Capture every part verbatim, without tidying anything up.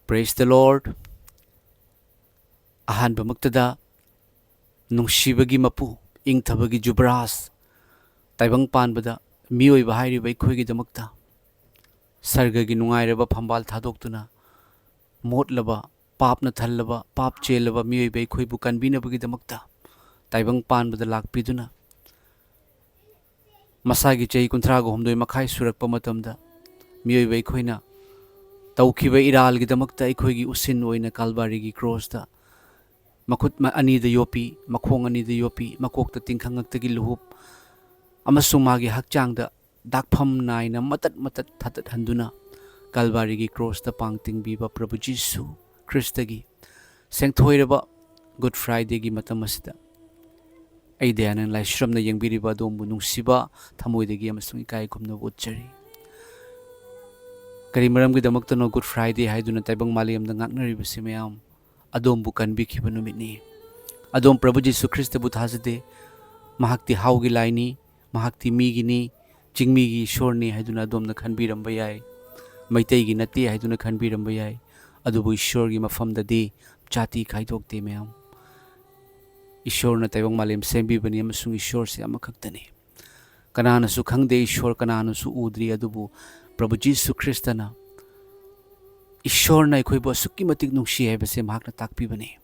Praise the Lord. ꯑꯍꯥꯟꯕꯃꯛꯇꯗ ꯅꯨꯡꯁꯤꯕꯒꯤ ꯃꯄꯨ, ꯏꯪꯊꯕꯒꯤ ꯖꯨꯕꯔꯥꯖ, ꯇꯥꯏꯕꯪ ꯄꯥꯟꯕꯗ ꯃꯤꯑꯣꯏꯕ ꯍꯥꯏꯔꯤꯕ ꯑꯩꯈꯣꯏꯒꯤꯗꯃꯛꯇ ꯁꯔꯒꯒꯤ ꯅꯨꯡꯉꯥꯏꯔꯕ ꯐꯝꯕꯥꯜ ꯊꯥꯗꯣꯛꯇꯨꯅ, ꯃꯣꯠꯂꯕ, ꯄꯥꯞꯅ ꯊꯜꯂꯕ, ꯄꯥꯞ ꯆꯦꯜꯂꯕ ꯃꯤꯑꯣꯏꯕ ꯑꯩꯈꯣꯏꯕꯨ ꯀꯟꯕꯤꯅꯕꯒꯤꯗꯃꯛꯇ ꯇꯥꯏꯕꯪ ꯄꯥꯟꯕꯗ ꯂꯥꯛꯄꯤꯗꯨꯅ, ꯃꯁꯥꯒꯤ ꯆꯍꯤ ꯀꯨꯟꯊ꯭ꯔꯥꯒ ꯍꯨꯝꯗꯣꯏ ꯃꯈꯥꯏ ꯁꯨꯔꯛꯄ ꯃꯇꯝꯗ ꯃꯤꯑꯣꯏꯕ ꯑꯩꯈꯣꯏꯅ ꯇꯧꯈꯤꯕ ꯏꯔꯥꯜꯒꯤꯗꯃꯛꯇ ꯑꯩꯈꯣꯏꯒꯤ ꯎꯁꯤꯟ ꯑꯣꯏꯅ ꯀꯥꯜꯕꯥꯔꯤꯒꯤ ꯀ꯭ꯔꯣꯁꯇ ꯃꯈꯨꯠ ꯃ-, ꯑꯅꯤꯗ ꯌꯣꯠꯄꯤ, ꯃꯈꯣꯡ ꯑꯅꯤꯗ ꯌꯣꯠꯄꯤ, ꯃꯀꯣꯛꯇ ꯇꯤꯡꯈꯪ ꯉꯛꯇꯒꯤ ꯂꯨꯍꯨꯞ ꯑꯃꯁꯨꯡ ꯃꯥꯒꯤ ꯍꯛꯆꯥꯡꯗ ꯗꯥꯛꯐꯝ ꯅꯥꯏꯅ ꯃꯇꯠ ꯃꯇꯠ ꯊꯥꯗꯠꯍꯟꯗꯨꯅ ꯀꯥꯜꯕꯥꯔꯤꯒꯤ ꯀ꯭ꯔꯣꯁꯇ ꯄꯥꯡ ꯇꯤꯡꯕꯤꯕ ꯄ꯭ꯔꯚꯨ ꯖꯤꯁꯨ ꯈ꯭ꯔꯤꯁꯇꯒꯤ ꯁꯦꯡꯊꯣꯏꯔꯕ ꯒꯨꯗ ꯐ꯭ꯔꯥꯏꯗꯦꯒꯤ ꯃꯇꯝ ꯑꯁꯤꯗ ꯑꯩ ꯗꯌꯥꯅꯟ ꯂꯥꯏꯁ꯭ꯔꯝꯅ ꯌꯦꯡꯕꯤꯔꯤꯕ ꯑꯗꯣꯝꯕꯨ ꯅꯨꯡꯁꯤꯕ ꯊꯃꯣꯏꯗꯒꯤ ꯑꯃꯁꯨꯡ ꯏꯀꯥꯏ ꯈꯨꯝꯅꯕ ꯎꯠꯆꯔꯤ꯫ ꯀꯔꯤ ꯃꯔꯝꯒꯤꯗꯃꯛꯇꯅꯣ ꯒꯨꯗ ꯐ꯭ꯔꯥꯏꯗꯦ ꯍꯥꯏꯗꯨꯅ ꯇꯥꯏꯕꯪ ꯃꯥꯂꯦꯝꯗ ꯉꯥꯛꯅꯔꯤꯕꯁꯤ ꯃꯌꯥꯝ? ꯑꯗꯣꯝꯕꯨ ꯀꯟꯕꯤꯈꯤꯕ ꯅꯨꯃꯤꯠꯅꯤ꯫ ꯑꯗꯣꯝ ꯄ꯭ꯔꯚꯨ ꯖꯤꯁꯨ ꯈ꯭ꯔꯤꯁꯇꯕꯨ ꯊꯥꯖꯗꯦ꯫ ꯃꯍꯥꯛꯇꯤ ꯍꯥꯎꯒꯤ ꯂꯥꯏꯅꯤ, ꯃꯍꯥꯛꯇꯤ ꯃꯤꯒꯤꯅꯤ, ꯆꯤꯡꯃꯤꯒꯤ ꯏꯁꯣꯔꯅꯤ ꯍꯥꯏꯗꯨꯅ ꯑꯗꯣꯝꯅ ꯈꯟꯕꯤꯔꯝꯕ ꯌꯥꯏ, ꯃꯩꯇꯩꯒꯤ ꯅꯠꯇꯦ ꯍꯥꯏꯗꯨꯅ ꯈꯟꯕꯤꯔꯝꯕ ꯌꯥꯏ꯫ ꯑꯗꯨꯕꯨ ꯏꯁꯣꯔꯒꯤ ꯃꯐꯝꯗꯗꯤ ꯖꯥꯇꯤ ꯈꯥꯏꯗꯣꯛꯇꯦ ꯃꯌꯥꯝ꯫ ꯏꯁꯣꯔꯅ ꯇꯥꯏꯕꯪ ꯃꯥꯂꯦꯝ ꯁꯦꯝꯕꯤꯕꯅꯤ ꯑꯃꯁꯨꯡ ꯏꯁꯣꯔꯁꯦ ꯑꯃꯈꯛꯇꯅꯤ꯫ ꯀꯅꯥꯅꯁꯨ ꯈꯪꯗꯦ ꯏꯁꯣꯔ, ꯀꯅꯥꯅꯁꯨ ꯎꯗ꯭ꯔꯤ, ꯑꯗꯨꯕꯨ ꯄ꯭ꯔꯚꯨ ꯖꯤꯁꯨ ꯈ꯭ꯔꯤꯁꯇꯅ, ꯏꯁꯣꯔꯅ ꯑꯩꯈꯣꯏꯕꯨ ꯑꯁꯨꯛꯀꯤ ꯃꯇꯤꯛ ꯅꯨꯡꯁꯤ ꯍꯥꯏꯕꯁꯦ ꯃꯍꯥꯛꯅ ꯇꯥꯛꯄꯤꯕꯅꯤ꯫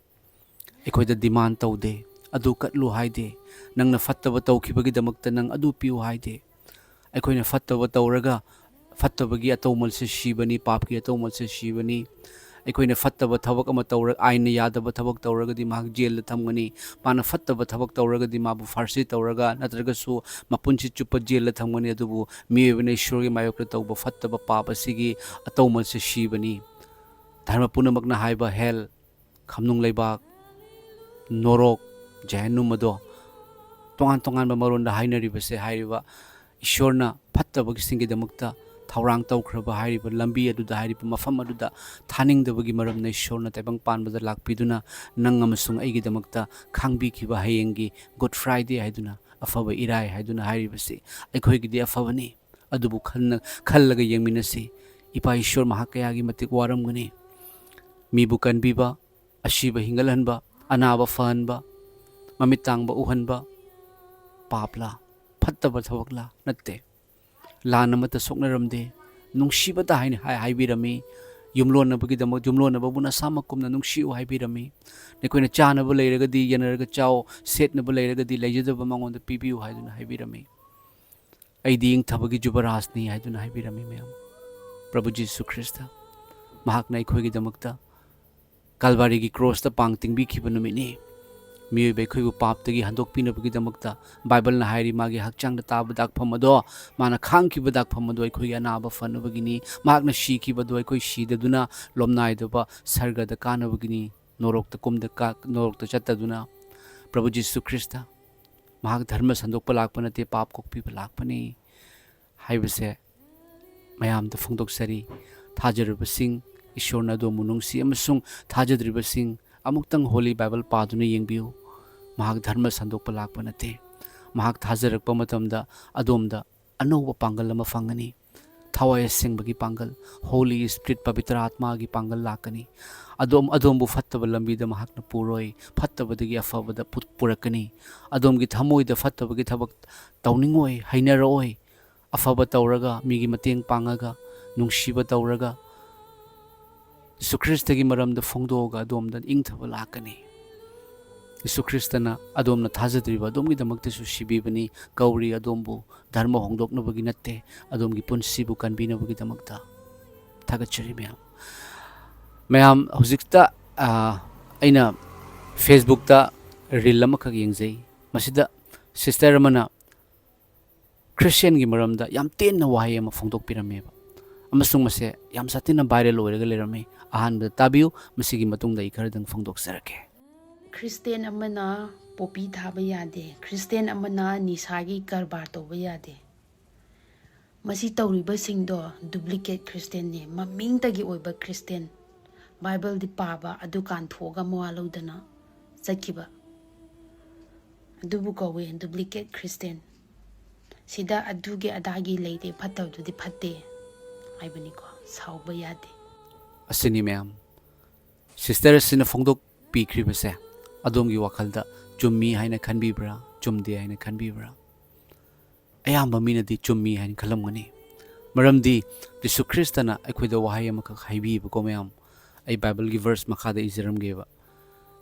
ꯑꯩꯈꯣꯏꯗ ꯗꯤꯃꯥꯟ ꯇꯧꯗꯦ, "ꯑꯗꯨ ꯀꯠꯂꯨ" ꯍꯥꯏꯗꯦ, "ꯅꯪꯅ ꯐꯠꯇꯕ ꯇꯧꯈꯤꯕꯒꯤꯗꯃꯛꯇ ꯅꯪ ꯑꯗꯨ ꯄꯤꯌꯨ" ꯍꯥꯏꯗꯦ꯫ ꯑꯩꯈꯣꯏꯅ ꯐꯠꯇꯕ ꯇꯧꯔꯒ, ꯐꯠꯇꯕꯒꯤ ꯑꯇꯧꯃꯜꯁꯦ ꯁꯤꯕꯅꯤ, ꯄꯥꯞꯀꯤ ꯑꯇꯧꯃꯜꯁꯦ ꯁꯤꯕꯅꯤ꯫ ꯑꯩꯈꯣꯏꯅ ꯐꯠꯇꯕ ꯊꯕꯛ ꯑꯃ ꯇꯧꯔ-, ꯑꯥꯏꯟꯅ ꯌꯥꯗꯕ ꯊꯕꯛ ꯇꯧꯔꯒꯗꯤ ꯃꯍꯥꯛ ꯖꯦꯜꯗ ꯊꯝꯒꯅꯤ꯫ ꯃꯥꯅ ꯐꯠꯇꯕ ꯊꯕꯛ ꯇꯧꯔꯒꯗꯤ ꯃꯥꯕꯨ ꯐꯥꯔꯁꯤ ꯇꯧꯔꯒ ꯅꯠꯇ꯭ꯔꯒꯁꯨ ꯃꯄꯨꯟꯁꯤ ꯆꯨꯞꯄ ꯖꯦꯜꯗ ꯊꯝꯒꯅꯤ꯫ ꯑꯗꯨꯕꯨ ꯃꯤꯑꯣꯏꯕꯅ ꯏꯁꯣꯔꯒꯤ ꯃꯥꯌꯣꯛꯇ ꯇꯧꯕ ꯐꯠꯇꯕ ꯄꯥꯞ ꯑꯁꯤꯒꯤ ꯑꯇꯧꯃꯜꯁꯦ ꯁꯤꯕꯅꯤ꯫ ꯙꯔꯃ ꯄꯨꯝꯅꯃꯛꯅ ꯍꯥꯏꯕ ꯍꯦꯜ, ꯈꯝꯅꯨꯡ ꯂꯩꯕꯥꯛ, ꯅꯣꯔꯣꯛ, ꯖꯍꯦꯟꯅꯨꯝ ꯑꯗꯣ ꯇꯣꯉꯥꯟ ꯇꯣꯉꯥꯟꯕ ꯃꯔꯣꯟꯗ ꯍꯥꯏꯅꯔꯤꯕꯁꯦ, ꯍꯥꯏꯔꯤꯕ ꯏꯁꯣꯔꯅ ꯐꯠꯇꯕꯁꯤꯡꯒꯤꯗꯃꯛꯇ ꯊꯧꯔꯥꯡ ꯇꯧꯈ꯭ꯔꯕ ꯍꯥꯏꯔꯤꯕ ꯂꯝꯕꯤ ꯑꯗꯨꯗ, ꯍꯥꯏꯔꯤꯕ ꯃꯐꯝ ꯑꯗꯨꯗ ꯊꯥꯅꯤꯡꯗꯕꯒꯤ ꯃꯔꯝꯅ ꯏꯁꯣꯔꯅ ꯇꯥꯏꯕꯪ ꯄꯥꯟꯕꯗ ꯂꯥꯛꯄꯤꯗꯨꯅ ꯅꯪ ꯑꯃꯁꯨꯡ ꯑꯩꯒꯤꯗꯃꯛꯇ ꯈꯥꯡꯕꯤꯈꯤꯕ ꯍꯌꯦꯡꯒꯤ ꯒꯨꯗ ꯐ꯭ꯔꯥꯏꯗꯦ ꯍꯥꯏꯗꯨꯅ, ꯑꯐꯕ ꯏꯔꯥꯏ ꯍꯥꯏꯗꯨꯅ ꯍꯥꯏꯔꯤꯕꯁꯤ ꯑꯩꯈꯣꯏꯒꯤꯗꯤ ꯑꯐꯕꯅꯤ꯫ ꯑꯗꯨꯕꯨ ꯈꯟꯅ-, ꯈꯜꯂꯒ ꯌꯦꯡꯃꯤꯟꯅꯁꯤ꯫ ꯏꯄꯥ ꯏꯁꯣꯔ ꯃꯍꯥꯛ ꯀꯌꯥꯒꯤ ꯃꯇꯤꯛ ꯋꯥꯔꯝꯒꯅꯤ꯫ ꯃꯤꯕꯨ ꯀꯟꯕꯤꯕ, ꯑꯁꯤꯕ ꯍꯤꯡꯒꯠꯍꯟꯕ, ꯑꯅꯥꯕ ꯐꯍꯟꯕ, ꯃꯃꯤꯠ ꯇꯥꯡꯕ ꯎꯍꯟꯕ ꯄꯥꯞꯂꯥ, ꯐꯠꯇꯕ ꯊꯕꯛꯂꯥ? ꯅꯠꯇꯦ꯫ ꯂꯥꯟ ꯑꯃꯠꯇ ꯁꯣꯛꯅꯔꯝꯗꯦ, ꯅꯨꯡꯁꯤꯕꯇ ꯍꯥꯏꯅ ꯍꯥꯏ-, ꯍꯥꯏꯕꯤꯔꯝꯃꯤ꯫ ꯌꯨꯝꯂꯣꯟꯅꯕꯒꯤꯗꯃꯛ ꯌꯨꯝꯂꯣꯟꯅꯕꯕꯨ ꯅꯁꯥꯃꯛ ꯀꯨꯝꯅ ꯅꯨꯡꯁꯤꯌꯨ ꯍꯥꯏꯕꯤꯔꯝꯃꯤ꯫ ꯅꯈꯣꯏꯅ ꯆꯥꯅꯕ ꯂꯩꯔꯒꯗꯤ ꯌꯦꯟꯅꯔꯒ ꯆꯥꯎ, ꯁꯦꯠꯅꯕ ꯂꯩꯔꯒꯗꯤ ꯂꯩꯖꯗꯕ ꯃꯉꯣꯟꯗ ꯄꯤꯕꯤꯌꯨ ꯍꯥꯏꯗꯨꯅ ꯍꯥꯏꯕꯤꯔꯝꯃꯤ꯫ "ꯑꯩꯗꯤ ꯏꯪꯊꯕꯒꯤ ꯖꯨꯕꯔꯥꯖꯅꯤ" ꯍꯥꯏꯗꯨꯅ ꯍꯥꯏꯕꯤꯔꯝꯃꯤ ꯃꯌꯥꯝ꯫ ꯄ꯭ꯔꯚꯨ ꯖꯤꯁꯨ ꯈ꯭ꯔꯤꯁꯇ ꯃꯍꯥꯛꯅ ꯑꯩꯈꯣꯏꯒꯤꯗꯃꯛꯇ ꯀꯥꯜꯚꯥꯔꯤꯒꯤ ꯀ꯭ꯔꯣꯁꯇ ꯄꯥꯡ ꯇꯤꯡꯕꯤꯈꯤꯕ ꯅꯨꯃꯤꯠꯅꯤ꯫ ꯃꯤꯑꯣꯏꯕ ꯑꯩꯈꯣꯏꯕꯨ ꯄꯥꯞꯇꯒꯤ ꯍꯟꯗꯣꯛꯄꯤꯅꯕꯒꯤꯗꯃꯛꯇ ꯕꯥꯏꯕꯜꯅ ꯍꯥꯏꯔꯤ, ꯃꯥꯒꯤ ꯍꯛꯆꯥꯡꯗ ꯇꯥꯕ ꯗꯥꯛꯐꯝ ꯑꯗꯣ, ꯃꯥꯅ ꯈꯥꯡꯈꯤꯕ ꯗꯥꯛꯐꯝ ꯑꯗꯣ ꯑꯩꯈꯣꯏꯒꯤ ꯑꯅꯥꯕ ꯐꯅꯕꯒꯤꯅꯤ꯫ ꯃꯍꯥꯛꯅ ꯁꯤꯈꯤꯕꯗꯣ ꯑꯩꯈꯣꯏ ꯁꯤꯗꯗꯨꯅ ꯂꯣꯝꯅꯥꯏꯗꯕ ꯁꯔꯒꯗ ꯀꯥꯅꯕꯒꯤꯅꯤ, ꯅꯣꯔꯣꯛꯇ ꯀꯨꯝꯗ ꯀꯥ-, ꯅꯣꯔꯣꯛꯇ ꯆꯠꯇꯗꯨꯅ꯫ ꯄ꯭ꯔꯚꯨ ꯖꯤꯁꯨ ꯈ꯭ꯔꯤꯁꯇ ꯃꯍꯥꯛ ꯙꯔꯃ ꯁꯟꯗꯣꯛꯄ ꯂꯥꯛꯄ ꯅꯠꯇꯦ, ꯄꯥꯞ ꯀꯣꯛꯄꯤꯕ ꯂꯥꯛꯄꯅꯤ ꯍꯥꯏꯕꯁꯦ ꯃꯌꯥꯝꯗ ꯐꯣꯡꯗꯣꯛꯆꯔꯤ꯫ ꯊꯥꯖꯔꯤꯕꯁꯤꯡ, ꯏꯁꯣꯔꯅ ꯑꯗꯣꯝꯕꯨ ꯅꯨꯡꯁꯤ ꯑꯃꯁꯨꯡ ꯊꯥꯖꯗ꯭ꯔꯤꯕꯁꯤꯡ, ꯑꯃꯨꯛꯇꯪ ꯍꯣꯂꯤ ꯕꯥꯏꯕꯜ ꯄꯥꯗꯨꯅ ꯌꯦꯡꯕꯤꯌꯨ꯫ ꯃꯍꯥꯛ ꯙꯔꯃ ꯁꯟꯗꯣꯛꯄ ꯂꯥꯛꯄ ꯅꯠꯇꯦ꯫ ꯃꯍꯥꯛ ꯊꯥꯖꯔꯛꯄ ꯃꯇꯝꯗ ꯑꯗꯣꯝꯗ ꯑꯅꯧꯕ ꯄꯥꯡꯒꯜ ꯑꯃ ꯐꯪꯒꯅꯤ꯫ ꯊꯋꯥꯏ ꯑꯁꯦꯡꯕꯒꯤ ꯄꯥꯡꯒꯜ, ꯍꯣꯂꯤ ꯁ꯭ꯄꯤꯔꯤꯠ, ꯄꯕꯤꯇ꯭ꯔ ꯑꯥꯠꯃꯥꯒꯤ ꯄꯥꯡꯒꯜ ꯂꯥꯛꯀꯅꯤ꯫ ꯑꯗꯣꯝ, ꯑꯗꯣꯝꯕꯨ ꯐꯠꯇꯕ ꯂꯝꯕꯤꯗ ꯃꯍꯥꯛꯅ ꯄꯨꯔꯣꯏ, ꯐꯠꯇꯕꯗꯒꯤ ꯑꯐꯕꯗ ꯄꯨ-, ꯄꯨꯔꯛꯀꯅꯤ꯫ ꯑꯗꯣꯝꯒꯤ ꯊꯃꯣꯏꯗ ꯐꯠꯇꯕꯒꯤ ꯊꯕꯛ ꯇꯧꯅꯤꯡꯉꯣꯏ, ꯍꯩꯅꯔꯛꯑꯣꯏ꯫ ꯑꯐꯕ ꯇꯧꯔꯒ, ꯃꯤꯒꯤ ꯃꯇꯦꯡ ꯄꯥꯡꯉꯒ, ꯅꯨꯡꯁꯤꯕ ꯇꯧꯔꯒ, ꯖꯤꯁꯨ ꯈ꯭ꯔꯤꯁꯇꯒꯤ ꯃꯔꯝꯗ ꯐꯣꯡꯗꯣꯛꯑꯒ ꯑꯗꯣꯝꯗ ꯏꯪꯊꯕ ꯂꯥꯛꯀꯅꯤ꯫ ꯖꯤꯁꯨ ꯈ꯭ꯔꯤꯁꯇꯅ ꯑꯗꯣꯝꯅ ꯊꯥꯖꯗ꯭ꯔꯤꯕ ꯑꯗꯣꯝꯒꯤꯗꯃꯛꯇꯁꯨ ꯁꯤꯕꯤꯕꯅꯤ, ꯀꯧꯔꯤ꯫ ꯑꯗꯣꯝꯕꯨ ꯙꯔꯃ ꯍꯣꯡꯗꯣꯛꯅꯕꯒꯤ ꯅꯠꯇꯦ, ꯑꯗꯣꯝꯒꯤ ꯄꯨꯟꯁꯤꯕꯨ ꯀꯟꯕꯤꯅꯕꯒꯤꯗꯃꯛꯇ꯫ ꯊꯥꯒꯠꯆꯔꯤ ꯃꯌꯥꯝ꯫ ꯃꯌꯥꯝ, ꯍꯧꯖꯤꯛꯇ, ꯑ, ꯑꯩꯅ ꯐꯦꯁꯕꯨꯛꯇ ꯔꯤꯜ ꯑꯃꯈꯛ ꯌꯦꯡꯖꯩ꯫ ꯃꯁꯤꯗ ꯁꯤꯁꯇꯔ ꯑꯃꯅ ꯈ꯭ꯔꯤꯁꯇꯤꯌꯟꯒꯤ ꯃꯔꯝꯗ ꯌꯥꯝ ꯇꯦꯟꯅ ꯋꯥꯍꯩ ꯑꯃ ꯐꯣꯡꯗꯣꯛꯄꯤꯔꯝꯃꯦꯕ, ꯑꯃꯁꯨꯡ ꯃꯁꯦ ꯌꯥꯝ ꯁꯥꯊꯤꯅ ꯚꯥꯏꯔꯦꯜ ꯑꯣꯏꯔꯒ ꯂꯩꯔꯝꯃꯤ꯫ ꯑꯍꯥꯟꯕꯗ ꯇꯥꯕꯤꯌꯨ, ꯃꯁꯤꯒꯤ ꯃꯇꯨꯡꯗ ꯑꯩ ꯈꯔꯗꯪ ꯐꯣꯡꯗꯣꯛꯆꯔꯛꯀꯦ꯫ ꯈ꯭ꯔꯤꯁꯇꯦꯟ ꯑꯃꯅ ꯄꯣꯄꯤ ꯊꯥꯕ ꯌꯥꯗꯦ, ꯈ꯭ꯔꯤꯁꯇꯦꯟ ꯑꯃꯅ ꯅꯤꯁꯥꯒꯤ ꯀꯔꯕꯥꯔ ꯇꯧꯕ ꯌꯥꯗꯦ꯫ ꯃꯁꯤ ꯇꯧꯔꯤꯕꯁꯤꯡꯗꯣ ꯗꯨꯄ꯭ꯂꯤꯀꯦꯠ ꯈ꯭ꯔꯤꯁꯇꯦꯟꯅꯤ, ꯃꯃꯤꯡꯇꯒꯤ ꯑꯣꯏꯕ ꯈ꯭ꯔꯤꯁꯇꯦꯟ꯫ ꯕꯥꯏꯕꯜꯗꯤ ꯄꯥꯕ, ꯑꯗꯨ ꯀꯥꯟꯊꯣꯛꯑꯒ ꯃꯋꯥ ꯂꯧꯗꯅ ꯆꯠꯈꯤꯕ꯫ ꯑꯗꯨꯕꯨ ꯀꯧꯋꯦ ꯗꯨꯄ꯭ꯂꯤꯀꯦꯠ ꯈ꯭ꯔꯤꯁꯇꯦꯟ꯫ ꯁꯤꯗ ꯑꯗꯨꯒꯤ ꯑꯗꯥꯒꯤ ꯂꯩꯇꯦ, ꯐꯠꯇꯕꯗꯨꯗꯤ ꯐꯠꯇꯦ ꯍꯥꯏꯕꯅꯤꯀꯣ, ꯁꯥꯎꯕ ꯌꯥꯗꯦ꯫ ꯑꯁꯤꯅꯤ ꯃꯌꯥꯝ, ꯁꯤꯁꯇꯔ ꯑꯁꯤꯅ ꯐꯣꯡꯗꯣꯛꯄꯤꯈ꯭ꯔꯤꯕꯁꯦ ꯑꯗꯣꯝꯒꯤ ꯋꯥꯈꯜꯗ ꯆꯨꯝꯃꯤ ꯍꯥꯏꯅ ꯈꯟꯕꯤꯕ꯭ꯔꯥ, ꯆꯨꯝꯗꯦ ꯍꯥꯏꯅ ꯈꯟꯕꯤꯕ꯭ꯔꯥ? ꯑꯌꯥꯝꯕ ꯃꯤꯅꯗꯤ ꯆꯨꯝꯃꯤ ꯍꯥꯏꯅ ꯈꯜꯂꯝꯒꯅꯤ꯫ ꯃꯔꯝꯗꯤ ꯖꯤꯁꯨ ꯈ꯭ꯔꯤꯁꯇꯅ ꯑꯩꯈꯣꯏꯗ ꯋꯥꯍꯩ ꯑꯃꯈꯛ ꯍꯥꯏꯕꯤꯌꯦꯕꯀꯣ ꯃꯌꯥꯝ꯫ ꯑꯩ ꯕꯥꯏꯕꯜꯒꯤ ꯚꯔꯁ ꯃꯈꯥꯗ ꯏꯖꯔꯝꯒꯦꯕ꯫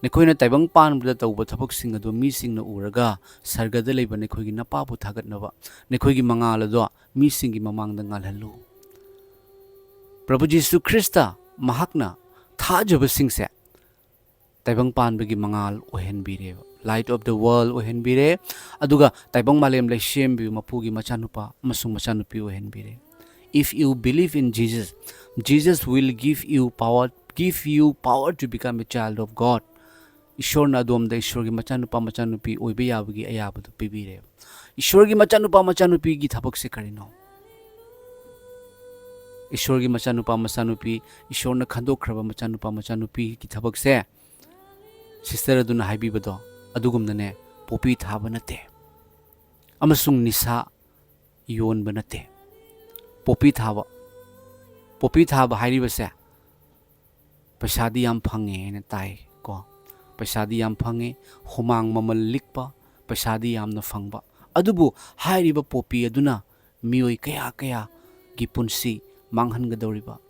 "ꯅꯈꯣꯏꯅ ꯇꯥꯏꯕꯪ ꯄꯥꯟꯕꯗ ꯇꯧꯕ ꯊꯕꯛꯁꯤꯡ ꯑꯗꯨ ꯃꯤꯁꯤꯡꯅ ꯎꯔꯒ ꯁꯔꯒꯗ ꯂꯩꯕ ꯅꯈꯣꯏꯒꯤ ꯅꯄꯥꯕꯨ ꯊꯥꯒꯠꯅꯕ ꯅꯈꯣꯏꯒꯤ ꯃꯉꯥꯜ ꯑꯗꯣ ꯃꯤꯁꯤꯡꯒꯤ ꯃꯃꯥꯡꯗ ꯉꯥꯜꯍꯜꯂꯨ"꯫ ꯄ꯭ꯔꯚꯨ ꯖꯤꯁꯨ ꯈ꯭ꯔꯤꯁꯇ ꯃꯍꯥꯛꯅ ꯊꯥꯖꯕꯁꯤꯡꯁꯦ ꯇꯥꯏꯕꯪ ꯄꯥꯟꯕꯒꯤ ꯃꯉꯥꯜ ꯑꯣꯏꯍꯟꯕꯤꯔꯦꯕ, light of the world ꯑꯣꯏꯍꯟꯕꯤꯔꯦ꯫ ꯑꯗꯨꯒ ꯇꯥꯏꯕꯪ ꯃꯥꯂꯦꯝ ꯂꯩꯁꯦꯝꯕꯤꯕ ꯃꯄꯨꯒꯤ ꯃꯆꯥꯅꯨꯄꯥ ꯑꯃꯁꯨꯡ ꯃꯆꯥꯅꯨꯄꯤ ꯑꯣꯏꯍꯟꯕꯤꯔꯦ꯫ If you believe in Jesus, Jesus will give you power, give you power to become a child of God. ꯏꯁꯣꯔꯅ ꯑꯗꯣꯝꯗ ꯏꯁꯣꯔꯒꯤ ꯃꯆꯥꯅꯨꯄꯥ ꯃꯆꯥꯅꯨꯄꯤ ꯑꯣꯏꯕ ꯌꯥꯕꯒꯤ ꯑꯌꯥꯕꯗꯨ ꯄꯤꯕꯤꯔꯦꯕ꯫ ꯏꯁꯣꯔꯒꯤ ꯃꯆꯥꯅꯨꯄꯥ ꯃꯆꯥꯅꯨꯄꯤꯒꯤ ꯊꯕꯛꯁꯦ ꯀꯔꯤꯅꯣ? ꯏꯁꯣꯔꯒꯤ ꯃꯆꯥꯅꯨꯄꯥ ꯃꯆꯥꯅꯨꯄꯤ, ꯏꯁꯣꯔꯅ ꯈꯟꯗꯣꯛꯈ꯭ꯔꯕ ꯃꯆꯥꯅꯨꯄꯥ ꯃꯆꯥꯅꯨꯄꯤꯒꯤ ꯊꯕꯛꯁꯦ, ꯁꯤꯁꯇꯔ ꯑꯗꯨꯅ ꯍꯥꯏꯕꯤꯕꯗꯣ ꯑꯗꯨꯒꯨꯝꯅꯅꯦ, ꯄꯣꯄꯤ ꯊꯥꯕ ꯅꯠꯇꯦ, ꯑꯃꯁꯨꯡ ꯅꯤꯁꯥ ꯌꯣꯟꯕ ꯅꯠꯇꯦ꯫ ꯄꯣꯄꯤ ꯊꯥꯕ, ꯄꯣꯄꯤ ꯊꯥꯕ ꯍꯥꯏꯔꯤꯕꯁꯦ ꯄꯩꯁꯥꯗꯤ ꯌꯥꯝ ꯐꯪꯉꯦ ꯍꯥꯏꯅ ꯇꯥꯏ ꯀꯣ꯫ ꯄꯩꯁꯥꯗꯤ ꯌꯥꯝ ꯐꯪꯉꯦ, ꯍꯨꯃꯥꯡ ꯃꯃꯜ ꯂꯤꯛꯄ, ꯄꯩꯁꯥꯗꯤ ꯌꯥꯝꯅ ꯐꯪꯕ꯫ ꯑꯗꯨꯕꯨ ꯍꯥꯏꯔꯤꯕ ꯄꯣꯄꯤ ꯑꯗꯨꯅ ꯃꯤꯑꯣꯏ ꯀꯌꯥ ꯀꯌꯥꯒꯤ ꯄꯨꯟꯁꯤ ꯃꯥꯡꯍꯟꯒꯗꯧꯔꯤꯕ?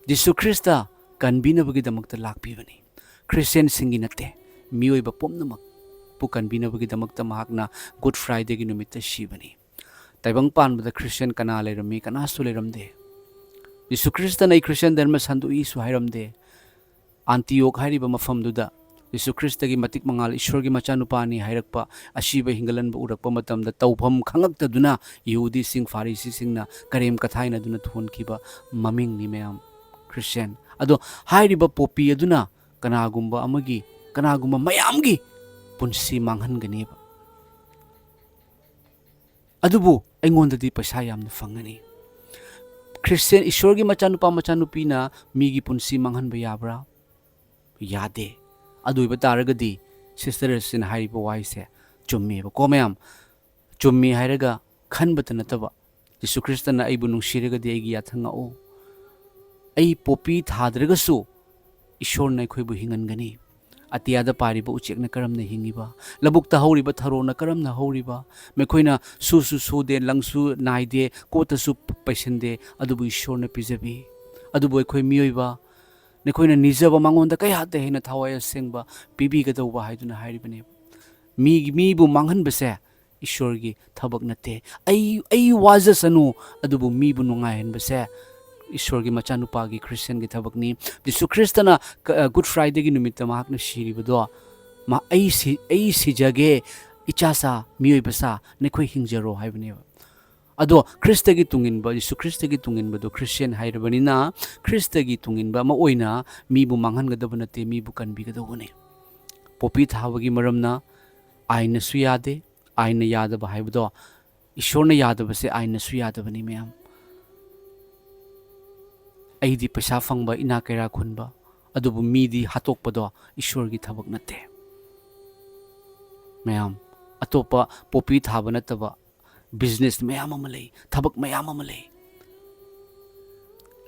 Jesus Christ ꯀꯟꯕꯤꯅꯕꯒꯤꯗꯃꯛꯇ ꯂꯥꯛꯄꯤꯕꯅꯤ꯫ ꯈ꯭ꯔꯤꯁꯇꯤꯌꯥꯟꯁꯤꯡꯒꯤ ꯅꯠꯇꯦ, ꯃꯤꯑꯣꯏꯕ ꯄꯨꯝꯅꯃꯛꯄꯨ ꯀꯟꯕꯤꯅꯕꯒꯤꯗꯃꯛꯇ ꯃꯍꯥꯛꯅ ꯒꯨꯗ ꯐ꯭ꯔꯥꯏꯗꯦꯒꯤ ꯅꯨꯃꯤꯠꯇ ꯁꯤꯕꯅꯤ꯫ ꯇꯥꯏꯕꯪ ꯄꯥꯟꯕꯗ ꯈ꯭ꯔꯤꯁꯇꯤꯌꯥꯟ ꯀꯅꯥ ꯂꯩꯔꯝꯃꯤ? ꯀꯅꯥꯁꯨ ꯂꯩꯔꯝꯗꯦ꯫ ꯖꯤꯁꯨ ꯈ꯭ꯔꯤꯁꯇꯅ "ꯑꯩ ꯈ꯭ꯔꯤꯁꯇꯤꯌꯥꯟ ꯙꯔꯃ ꯁꯟꯗꯣꯛꯏꯁꯨ" ꯍꯥꯏꯔꯝꯗꯦ꯫ ꯑꯟꯇꯤꯌꯣꯛ ꯍꯥꯏꯔꯤꯕ ꯃꯐꯝꯗꯨꯗ ꯖꯤꯁꯨ ꯈ꯭ꯔꯤꯁꯇꯒꯤ ꯃꯇꯤꯛ ꯃꯉꯥꯜ, ꯏꯁꯣꯔꯒꯤ ꯃꯆꯥꯅꯨꯄꯥꯅꯤ ꯍꯥꯏꯔꯛꯄ ꯑꯁꯤꯕ ꯍꯤꯡꯒꯠꯍꯟꯕ ꯎꯔꯛꯄ ꯃꯇꯝꯗ ꯇꯧꯐꯝ ꯈꯪꯉꯛꯇꯗꯨꯅ ꯌꯍꯨꯗꯤꯁꯤꯡ, ꯐꯥꯔꯤꯁꯤꯁꯤꯡꯅ ꯀꯔꯦꯝ ꯀꯊꯥꯏꯅꯗꯨꯅ ꯊꯣꯟꯈꯤꯕ ꯃꯃꯤꯡꯅꯤ ꯃꯌꯥꯝ, ꯈ꯭ꯔꯤꯁꯇꯤꯌꯥꯟ꯫ ꯑꯗꯣ ꯍꯥꯏꯔꯤꯕ ꯄꯣꯄꯤ ꯑꯗꯨꯅ ꯀꯅꯥꯒꯨꯝꯕ ꯑꯃꯒꯤ, ꯀꯅꯥꯒꯨꯝꯕ ꯃꯌꯥꯝꯒꯤ ꯄꯨꯟꯁꯤ ꯃꯥꯡꯍꯟꯒꯅꯦꯕ꯫ ꯑꯗꯨꯕꯨ ꯑꯩꯉꯣꯟꯗꯗꯤ ꯄꯩꯁꯥ ꯌꯥꯝꯅ ꯐꯪꯒꯅꯤ꯫ ꯈ꯭ꯔꯤꯁꯇꯤꯌꯥꯟ, ꯏꯁꯣꯔꯒꯤ ꯃꯆꯥꯅꯨꯄꯥ ꯃꯆꯥꯅꯨꯄꯤꯅ ꯃꯤꯒꯤ ꯄꯨꯟꯁꯤ ꯃꯥꯡꯍꯟꯕ ꯌꯥꯕ꯭ꯔꯥ? ꯌꯥꯗꯦ꯫ ꯑꯗꯨ ꯑꯣꯏꯕ ꯇꯥꯔꯒꯗꯤ ꯁꯤꯁꯇꯔ ꯑꯁꯤꯅ ꯍꯥꯏꯔꯤꯕ ꯋꯥꯍꯩꯁꯦ ꯆꯨꯝꯃꯦꯕꯀꯣ ꯃꯌꯥꯝ꯫ ꯆꯨꯝꯃꯤ ꯍꯥꯏꯔꯒ ꯈꯟꯕꯇ ꯅꯠꯇꯕ, ꯖꯤꯁꯨ ꯈ꯭ꯔꯤꯁꯇꯅ "ꯑꯩꯕꯨ ꯅꯨꯡꯁꯤꯔꯒꯗꯤ ꯑꯩꯒꯤ ꯌꯥꯊꯪ ꯉꯥꯛꯎ"꯫ ꯑꯩ ꯄꯣꯄꯤ ꯊꯥꯗ꯭ꯔꯒꯁꯨ ꯏꯁꯣꯔꯅ ꯑꯩꯈꯣꯏꯕꯨ ꯍꯤꯡꯍꯟꯒꯅꯤ꯫ ꯑꯇꯤꯌꯥꯗ ꯄꯥꯏꯔꯤꯕ ꯎꯆꯦꯛꯅ ꯀꯔꯝꯅ ꯍꯤꯡꯉꯤꯕ, ꯂꯧꯕꯨꯛꯇ ꯍꯧꯔꯤꯕ ꯊꯔꯣꯅ ꯀꯔꯝꯅ ꯍꯧꯔꯤꯕ, ꯃꯈꯣꯏꯅ ꯁꯨꯁꯨ ꯁꯨꯗꯦ, ꯂꯪꯁꯨ ꯅꯥꯏꯗꯦ, ꯀꯣꯠꯇꯁꯨ ꯄꯩꯁꯟꯗꯦ, ꯑꯗꯨꯕꯨ ꯏꯁꯣꯔꯅ ꯄꯤꯖꯕꯤ꯫ ꯑꯗꯨꯕꯨ ꯑꯩꯈꯣꯏ ꯃꯤꯑꯣꯏꯕ, ꯅꯈꯣꯏꯅ ꯅꯤꯖꯕ ꯃꯉꯣꯟꯗ ꯀꯌꯥꯗ ꯍꯦꯟꯅ ꯊꯋꯥꯏ ꯑꯁꯦꯡꯕ ꯄꯤꯕꯤꯒꯗꯧꯕ ꯍꯥꯏꯗꯨꯅ ꯍꯥꯏꯔꯤꯕꯅꯦꯕ꯫ ꯃꯤ, ꯃꯤꯕꯨ ꯃꯥꯡꯍꯟꯕꯁꯦ ꯏꯁꯣꯔꯒꯤ ꯊꯕꯛ ꯅꯠꯇꯦ꯫ ꯑꯩ, ꯑꯩ ꯋꯥꯖꯁꯅꯨ, ꯑꯗꯨꯕꯨ ꯃꯤꯕꯨ ꯅꯨꯡꯉꯥꯏꯍꯟꯕꯁꯦ ꯏꯁꯣꯔꯒꯤ ꯃꯆꯥꯅꯨꯄꯥꯒꯤ, ꯈ꯭ꯔꯤꯁꯇꯤꯌꯟꯒꯤ ꯊꯕꯛꯅꯤ꯫ ꯖꯤꯁꯨ ꯈ꯭ꯔꯤꯁꯇꯅ ꯀ-, ꯑ, ꯒꯨꯗ ꯐ꯭ꯔꯥꯏꯗꯦꯒꯤ ꯅꯨꯃꯤꯠꯇ ꯃꯍꯥꯛꯅ ꯁꯤꯔꯤꯕꯗꯣ, ꯃꯥ, "ꯑꯩ ꯁꯤ-, ꯑꯩ ꯁꯤꯖꯒꯦ, ꯏꯆꯥꯁꯥ, ꯃꯤꯑꯣꯏꯕꯁꯥ, ꯅꯈꯣꯏ ꯍꯤꯡꯖꯔꯣ" ꯍꯥꯏꯕꯅꯦꯕ꯫ ꯑꯗꯣ ꯈ꯭ꯔꯤꯁꯇꯒꯤ ꯇꯨꯡꯏꯟꯕ, ꯖꯤꯁꯨ ꯈ꯭ꯔꯤꯁꯇꯒꯤ ꯇꯨꯡꯏꯟꯕꯗꯣ ꯈ꯭ꯔꯤꯁꯇꯤꯌꯟ ꯍꯥꯏꯔꯕꯅꯤꯅ, ꯈ꯭ꯔꯤꯁꯇꯒꯤ ꯇꯨꯡꯏꯟꯕ ꯑꯃ ꯑꯣꯏꯅ ꯃꯤꯕꯨ ꯃꯥꯡꯍꯟꯒꯗꯕ ꯅꯠꯇꯦ, ꯃꯤꯕꯨ ꯀꯟꯕꯤꯒꯗꯧꯕꯅꯤ꯫ ꯄꯣꯄꯤ ꯊꯥꯕꯒꯤ ꯃꯔꯝꯅ ꯑꯥꯏꯟꯅꯁꯨ ꯌꯥꯗꯦ, ꯑꯥꯏꯟꯅ ꯌꯥꯗꯕ ꯍꯥꯏꯕꯗꯣ, ꯏꯁꯣꯔꯅ ꯌꯥꯗꯕꯁꯦ ꯑꯥꯏꯟꯅꯁꯨ ꯌꯥꯗꯕꯅꯤ, ꯃꯌꯥꯝ꯫ ꯑꯩꯗꯤ ꯄꯩꯁꯥ ꯐꯪꯕ, ꯏꯅꯥꯛ ꯀꯩꯔꯥꯛ ꯈꯨꯟꯕ, ꯑꯗꯨꯕꯨ ꯃꯤꯗꯤ ꯍꯥꯠꯇꯣꯛꯄꯗꯣ ꯏꯁꯣꯔꯒꯤ ꯊꯕꯛ ꯅꯠꯇꯦ꯫ ꯃꯌꯥꯝ, ꯑꯇꯣꯞꯄ ꯄꯣꯄꯤ ꯊꯥꯕ ꯅꯠꯇꯕ ꯕꯤꯖꯤꯅꯦꯁ ꯃꯌꯥꯝ ꯑꯃ ꯂꯩ, ꯊꯕꯛ ꯃꯌꯥꯝ ꯑꯃ ꯂꯩ꯫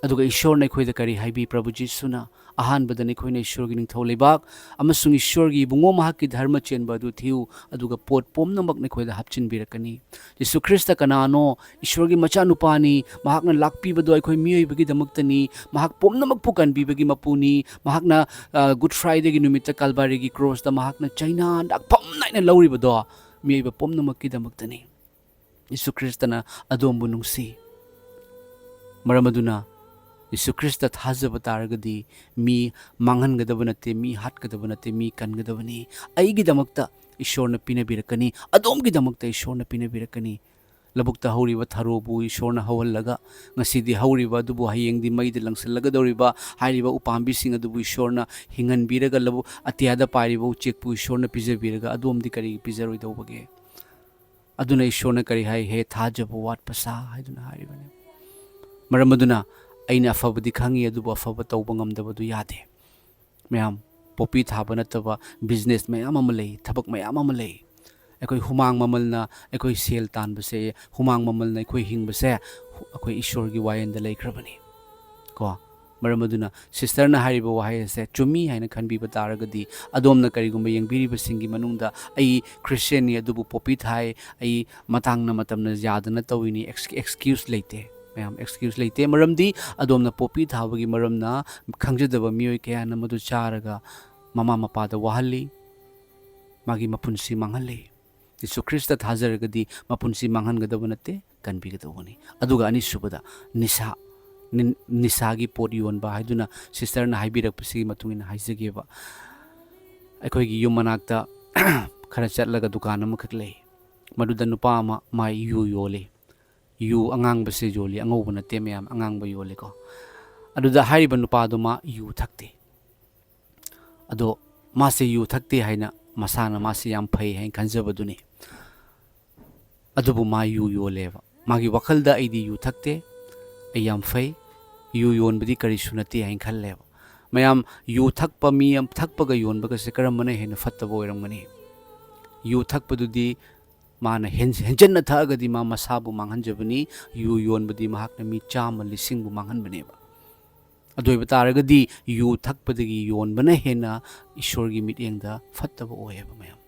ꯑꯗꯨꯒ ꯏꯁꯣꯔꯅ ꯑꯩꯈꯣꯏꯗ ꯀꯔꯤ ꯍꯥꯏꯕꯤ? ꯄ꯭ꯔꯚꯨ ꯖꯤꯁꯨꯅ, "ꯑꯍꯥꯟꯕꯗ ꯅꯈꯣꯏꯅ ꯏꯁꯣꯔꯒꯤ ꯅꯤꯡꯊꯧ ꯂꯩꯕꯥꯛ ꯑꯃꯁꯨꯡ ꯏꯁꯣꯔꯒꯤ ꯏꯕꯨꯡꯉꯣ ꯃꯍꯥꯛꯀꯤ ꯙꯔꯃ ꯆꯦꯟꯕ ꯑꯗꯨ ꯊꯤꯌꯨ, ꯑꯗꯨꯒ ꯄꯣꯠ ꯄꯨꯝꯅꯃꯛ ꯅꯈꯣꯏꯗ ꯍꯥꯞꯆꯤꯟꯕꯤꯔꯛꯀꯅꯤ"꯫ ꯖꯤꯁꯨ ꯈ꯭ꯔꯤꯁꯇ ꯀꯅꯥꯅꯣ? ꯏꯁꯣꯔꯒꯤ ꯃꯆꯥꯅꯨꯄꯥꯅꯤ꯫ ꯃꯍꯥꯛꯅ ꯂꯥꯛꯄꯤꯕꯗꯣ ꯑꯩꯈꯣꯏ ꯃꯤꯑꯣꯏꯕꯒꯤꯗꯃꯛꯇꯅꯤ꯫ ꯃꯍꯥꯛ ꯄꯨꯝꯅꯃꯛꯄꯨ ꯀꯟꯕꯤꯕꯒꯤ ꯃꯄꯨꯅꯤ꯫ ꯃꯍꯥꯛꯅ, ꯑ, ꯒꯨꯗ ꯐ꯭ꯔꯥꯏꯗꯦꯒꯤ ꯅꯨꯃꯤꯠꯇ ꯀꯜꯚꯥꯔꯤꯒꯤ ꯀ꯭ꯔꯣꯁꯇ ꯃꯍꯥꯛꯅ ꯆꯩꯅꯥ ꯅꯥꯛꯐꯝ ꯅꯥꯏꯅ ꯂꯧꯔꯤꯕꯗꯣ ꯃꯤꯑꯣꯏꯕ ꯄꯨꯝꯅꯃꯛꯀꯤꯗꯃꯛꯇꯅꯤ꯫ ꯌꯤꯁꯨ ꯈ꯭ꯔꯤꯁꯇꯅ ꯑꯗꯣꯝꯕꯨ ꯅꯨꯡꯁꯤ꯫ ꯃꯔꯝ ꯑꯗꯨꯅ ꯌꯤꯁꯨ ꯈ꯭ꯔꯤꯁꯇ ꯊꯥꯖꯕ ꯇꯥꯔꯒꯗꯤ ꯃꯤ ꯃꯥꯡꯍꯟꯒꯗꯕ ꯅꯠꯇꯦ, ꯃꯤ ꯍꯥꯠꯀꯗꯕ ꯅꯠꯇꯦ, ꯃꯤ ꯀꯟꯒꯗꯕꯅꯤ꯫ ꯑꯩꯒꯤꯗꯃꯛꯇ ꯏꯁꯣꯔꯅ ꯄꯤꯅꯕꯤꯔꯛꯀꯅꯤ, ꯑꯗꯣꯝꯒꯤꯗꯃꯛꯇ ꯏꯁꯣꯔꯅ ꯄꯤꯅꯕꯤꯔꯛꯀꯅꯤ꯫ ꯂꯧꯕꯨꯛꯇ ꯍꯧꯔꯤꯕ ꯊꯔꯣꯕꯨ ꯏꯁꯣꯔꯅ ꯍꯧꯍꯜꯂꯒ ꯉꯁꯤꯗꯤ ꯍꯧꯔꯤꯕ ꯑꯗꯨꯕꯨ ꯍꯌꯦꯡꯗꯤ ꯃꯩꯗ ꯂꯪꯁꯤꯜꯂꯒꯗꯧꯔꯤꯕ ꯍꯥꯏꯔꯤꯕ ꯎꯄꯥꯝꯕꯤꯁꯤꯡ ꯑꯗꯨꯕꯨ ꯏꯁꯣꯔꯅ ꯍꯤꯡꯍꯟꯕꯤꯔꯒ, ꯂꯧꯕꯨꯛ ꯑꯇꯤꯌꯥꯗ ꯄꯥꯏꯔꯤꯕ ꯎꯆꯦꯛꯄꯨ ꯏꯁꯣꯔꯅ ꯄꯤꯖꯕꯤꯔꯒ ꯑꯗꯣꯝꯗꯤ ꯀꯔꯤꯒꯤ ꯄꯤꯖꯔꯣꯏꯗꯧꯕꯒꯦ? ꯑꯗꯨꯅ ꯏꯁꯣꯔꯅ ꯀꯔꯤ ꯍꯥꯏ? "ꯍꯦ ꯊꯥꯖꯕ ꯋꯥꯠꯄ ꯁꯥ" ꯍꯥꯏꯗꯨꯅ ꯍꯥꯏꯔꯤꯕꯅꯤ꯫ ꯃꯔꯝ ꯑꯗꯨꯅ ꯑꯩꯅ ꯑꯐꯕꯗꯤ ꯈꯪꯉꯤ, ꯑꯗꯨꯕꯨ ꯑꯐꯕ ꯇꯧꯕ ꯉꯝꯗꯕꯗꯨ ꯌꯥꯗꯦ꯫ ꯃꯌꯥꯝ, ꯄꯣꯄꯤ ꯊꯥꯕ ꯅꯠꯇꯕ ꯕꯤꯖꯤꯅꯦꯁ ꯃꯌꯥꯝ ꯑꯃ ꯂꯩ, ꯊꯕꯛ ꯃꯌꯥꯝ ꯑꯃ ꯂꯩ꯫ ꯑꯩꯈꯣꯏ ꯍꯨꯃꯥꯡ ꯃꯃꯜꯅ ꯑꯩꯈꯣꯏ ꯁꯦꯜ ꯇꯥꯟꯕꯁꯦ, ꯍꯨꯃꯥꯡ ꯃꯃꯜꯅ ꯑꯩꯈꯣꯏ ꯍꯤꯡꯕꯁꯦ, ꯑꯩꯈꯣꯏ ꯏꯁꯣꯔꯒꯤ ꯋꯥꯌꯦꯜꯗ ꯂꯩꯈ꯭ꯔꯕꯅꯤ꯫ ꯀꯣ, ꯃꯔꯝ ꯑꯗꯨꯅ ꯁꯤꯁꯇꯔꯅ ꯍꯥꯏꯔꯤꯕ ꯋꯥꯍꯩ ꯑꯁꯦ ꯆꯨꯝꯃꯤ ꯍꯥꯏꯅ ꯈꯟꯕꯤꯕ ꯇꯥꯔꯒꯗꯤ, ꯑꯗꯣꯝꯅ ꯀꯔꯤꯒꯨꯝꯕ ꯌꯦꯡꯕꯤꯔꯤꯕꯁꯤꯡꯒꯤ ꯃꯅꯨꯡꯗ "ꯑꯩ ꯈ꯭ꯔꯤꯁꯇꯤꯌꯥꯟꯅꯤ, ꯑꯗꯨꯕꯨ ꯄꯣꯄꯤ ꯊꯥꯏ, ꯑꯩ ꯃꯇꯥꯡꯅ ꯃꯇꯝꯅ ꯌꯥꯗꯅ ꯇꯧꯏꯅꯤ", ꯑꯦꯛꯁ-, ꯑꯦꯛꯁꯀ꯭ꯌꯨꯁ ꯂꯩꯇꯦ꯫ ꯃꯌꯥꯝ, ꯑꯦꯛꯁꯀ꯭ꯌꯨꯁ ꯂꯩꯇꯦ꯫ ꯃꯔꯝꯗꯤ ꯑꯗꯣꯝꯅ ꯄꯣꯄꯤ ꯊꯥꯕꯒꯤ ꯃꯔꯝꯅ ꯈꯪꯖꯗꯕ ꯃꯤꯑꯣꯏ ꯀꯌꯥꯅ ꯃꯗꯨ ꯆꯥꯔꯒ ꯃꯃꯥ ꯃꯄꯥꯗ ꯋꯥꯍꯜꯂꯤ, ꯃꯥꯒꯤ ꯃꯄꯨꯟꯁꯤ ꯃꯥꯡꯍꯜꯂꯤ꯫ ꯌꯤꯁꯨ ꯈ꯭ꯔꯤꯁꯇ ꯊꯥꯖꯔꯒꯗꯤ ꯃꯄꯨꯟꯁꯤ ꯃꯥꯡꯍꯟꯒꯗꯕ ꯅꯠꯇꯦ, ꯀꯟꯕꯤꯒꯗꯧꯕꯅꯤ꯫ ꯑꯗꯨꯒ ꯑꯅꯤꯁꯨꯕꯗ, ꯅꯤꯁꯥ, ꯅꯤ-, ꯅꯤꯁꯥꯒꯤ ꯄꯣꯠ ꯌꯣꯟꯕ ꯍꯥꯏꯗꯨꯅ ꯁꯤꯁꯇꯔꯅ ꯍꯥꯏꯕꯤꯔꯛꯄꯁꯤꯒꯤ ꯃꯇꯨꯡ ꯏꯟꯅ ꯍꯥꯏꯖꯒꯦꯕ꯫ ꯑꯩꯈꯣꯏꯒꯤ ꯌꯨꯝ ꯃꯅꯥꯛꯇ ꯈꯔ ꯆꯠꯂꯒ ꯗꯨꯀꯥꯟ ꯑꯃꯈꯛ ꯂꯩ꯫ ꯃꯗꯨꯗ ꯅꯨꯄꯥ ꯑꯃ ꯃꯥ ꯌꯨ ꯌꯣꯜꯂꯤ꯫ ꯌꯨ ꯑꯉꯥꯡꯕꯁꯦ ꯌꯣꯜꯂꯤ, ꯑꯉꯧꯕ ꯅꯠꯇꯦ ꯃꯌꯥꯝ, ꯑꯉꯥꯡꯕ ꯌꯣꯜꯂꯤꯀꯣ꯫ ꯑꯗꯨꯗ ꯍꯥꯏꯔꯤꯕ ꯅꯨꯄꯥꯗꯣ ꯃꯥ ꯌꯨ ꯊꯛꯇꯦ꯫ ꯑꯗꯣ ꯃꯥꯁꯦ ꯌꯨ ꯊꯛꯇꯦ ꯍꯥꯏꯅ ꯃꯁꯥꯅ ꯃꯥꯁꯦ ꯌꯥꯝ ꯐꯩ ꯍꯥꯏꯅ ꯈꯟꯖꯕꯗꯨꯅꯤ꯫ ꯑꯗꯨꯕꯨ ꯃꯥ ꯌꯨ ꯌꯣꯜꯂꯦꯕ꯫ ꯃꯥꯒꯤ ꯋꯥꯈꯜꯗ "ꯑꯩꯗꯤ ꯌꯨ ꯊꯛꯇꯦ, ꯑꯩ ꯌꯥꯝ ꯐꯩ, ꯌꯨ ꯌꯣꯟꯕꯗꯤ ꯀꯔꯤꯁꯨ ꯅꯠꯇꯦ" ꯍꯥꯏꯅ ꯈꯜꯂꯦꯕ꯫ ꯃꯌꯥꯝ, ꯌꯨ ꯊꯛꯄ ꯃꯤ ꯑꯃ, ꯊꯛꯄꯒ ꯌꯣꯟꯕꯒꯁꯦ ꯀꯔꯝꯕꯅ ꯍꯦꯟꯅ ꯐꯠꯇꯕ ꯑꯣꯏꯔꯝꯒꯅꯤ? ꯌꯨ ꯊꯛꯄꯗꯨꯗꯤ ꯃꯥꯅ ꯍꯦꯟ-, ꯍꯦꯟꯖꯟꯅ ꯊꯛꯑꯒꯗꯤ ꯃꯥ ꯃꯁꯥꯕꯨ ꯃꯥꯡꯍꯟꯖꯕꯅꯤ, ꯌꯨ ꯌꯣꯟꯕꯗꯤ ꯃꯍꯥꯛꯅ ꯃꯤ ꯆꯥꯝꯃ, ꯂꯤꯁꯤꯡꯕꯨ ꯃꯥꯡꯍꯟꯕꯅꯦꯕ꯫ ꯑꯗꯨ ꯑꯣꯏꯕ ꯇꯥꯔꯒꯗꯤ ꯌꯨ ꯊꯛꯄꯗꯒꯤ ꯌꯣꯟꯕꯅ ꯍꯦꯟꯅ ꯏꯁꯣꯔꯒꯤ ꯃꯤꯠꯌꯦꯡꯗ ꯐꯠꯇꯕ ꯑꯣꯏꯌꯦꯕ ꯃꯌꯥꯝ꯫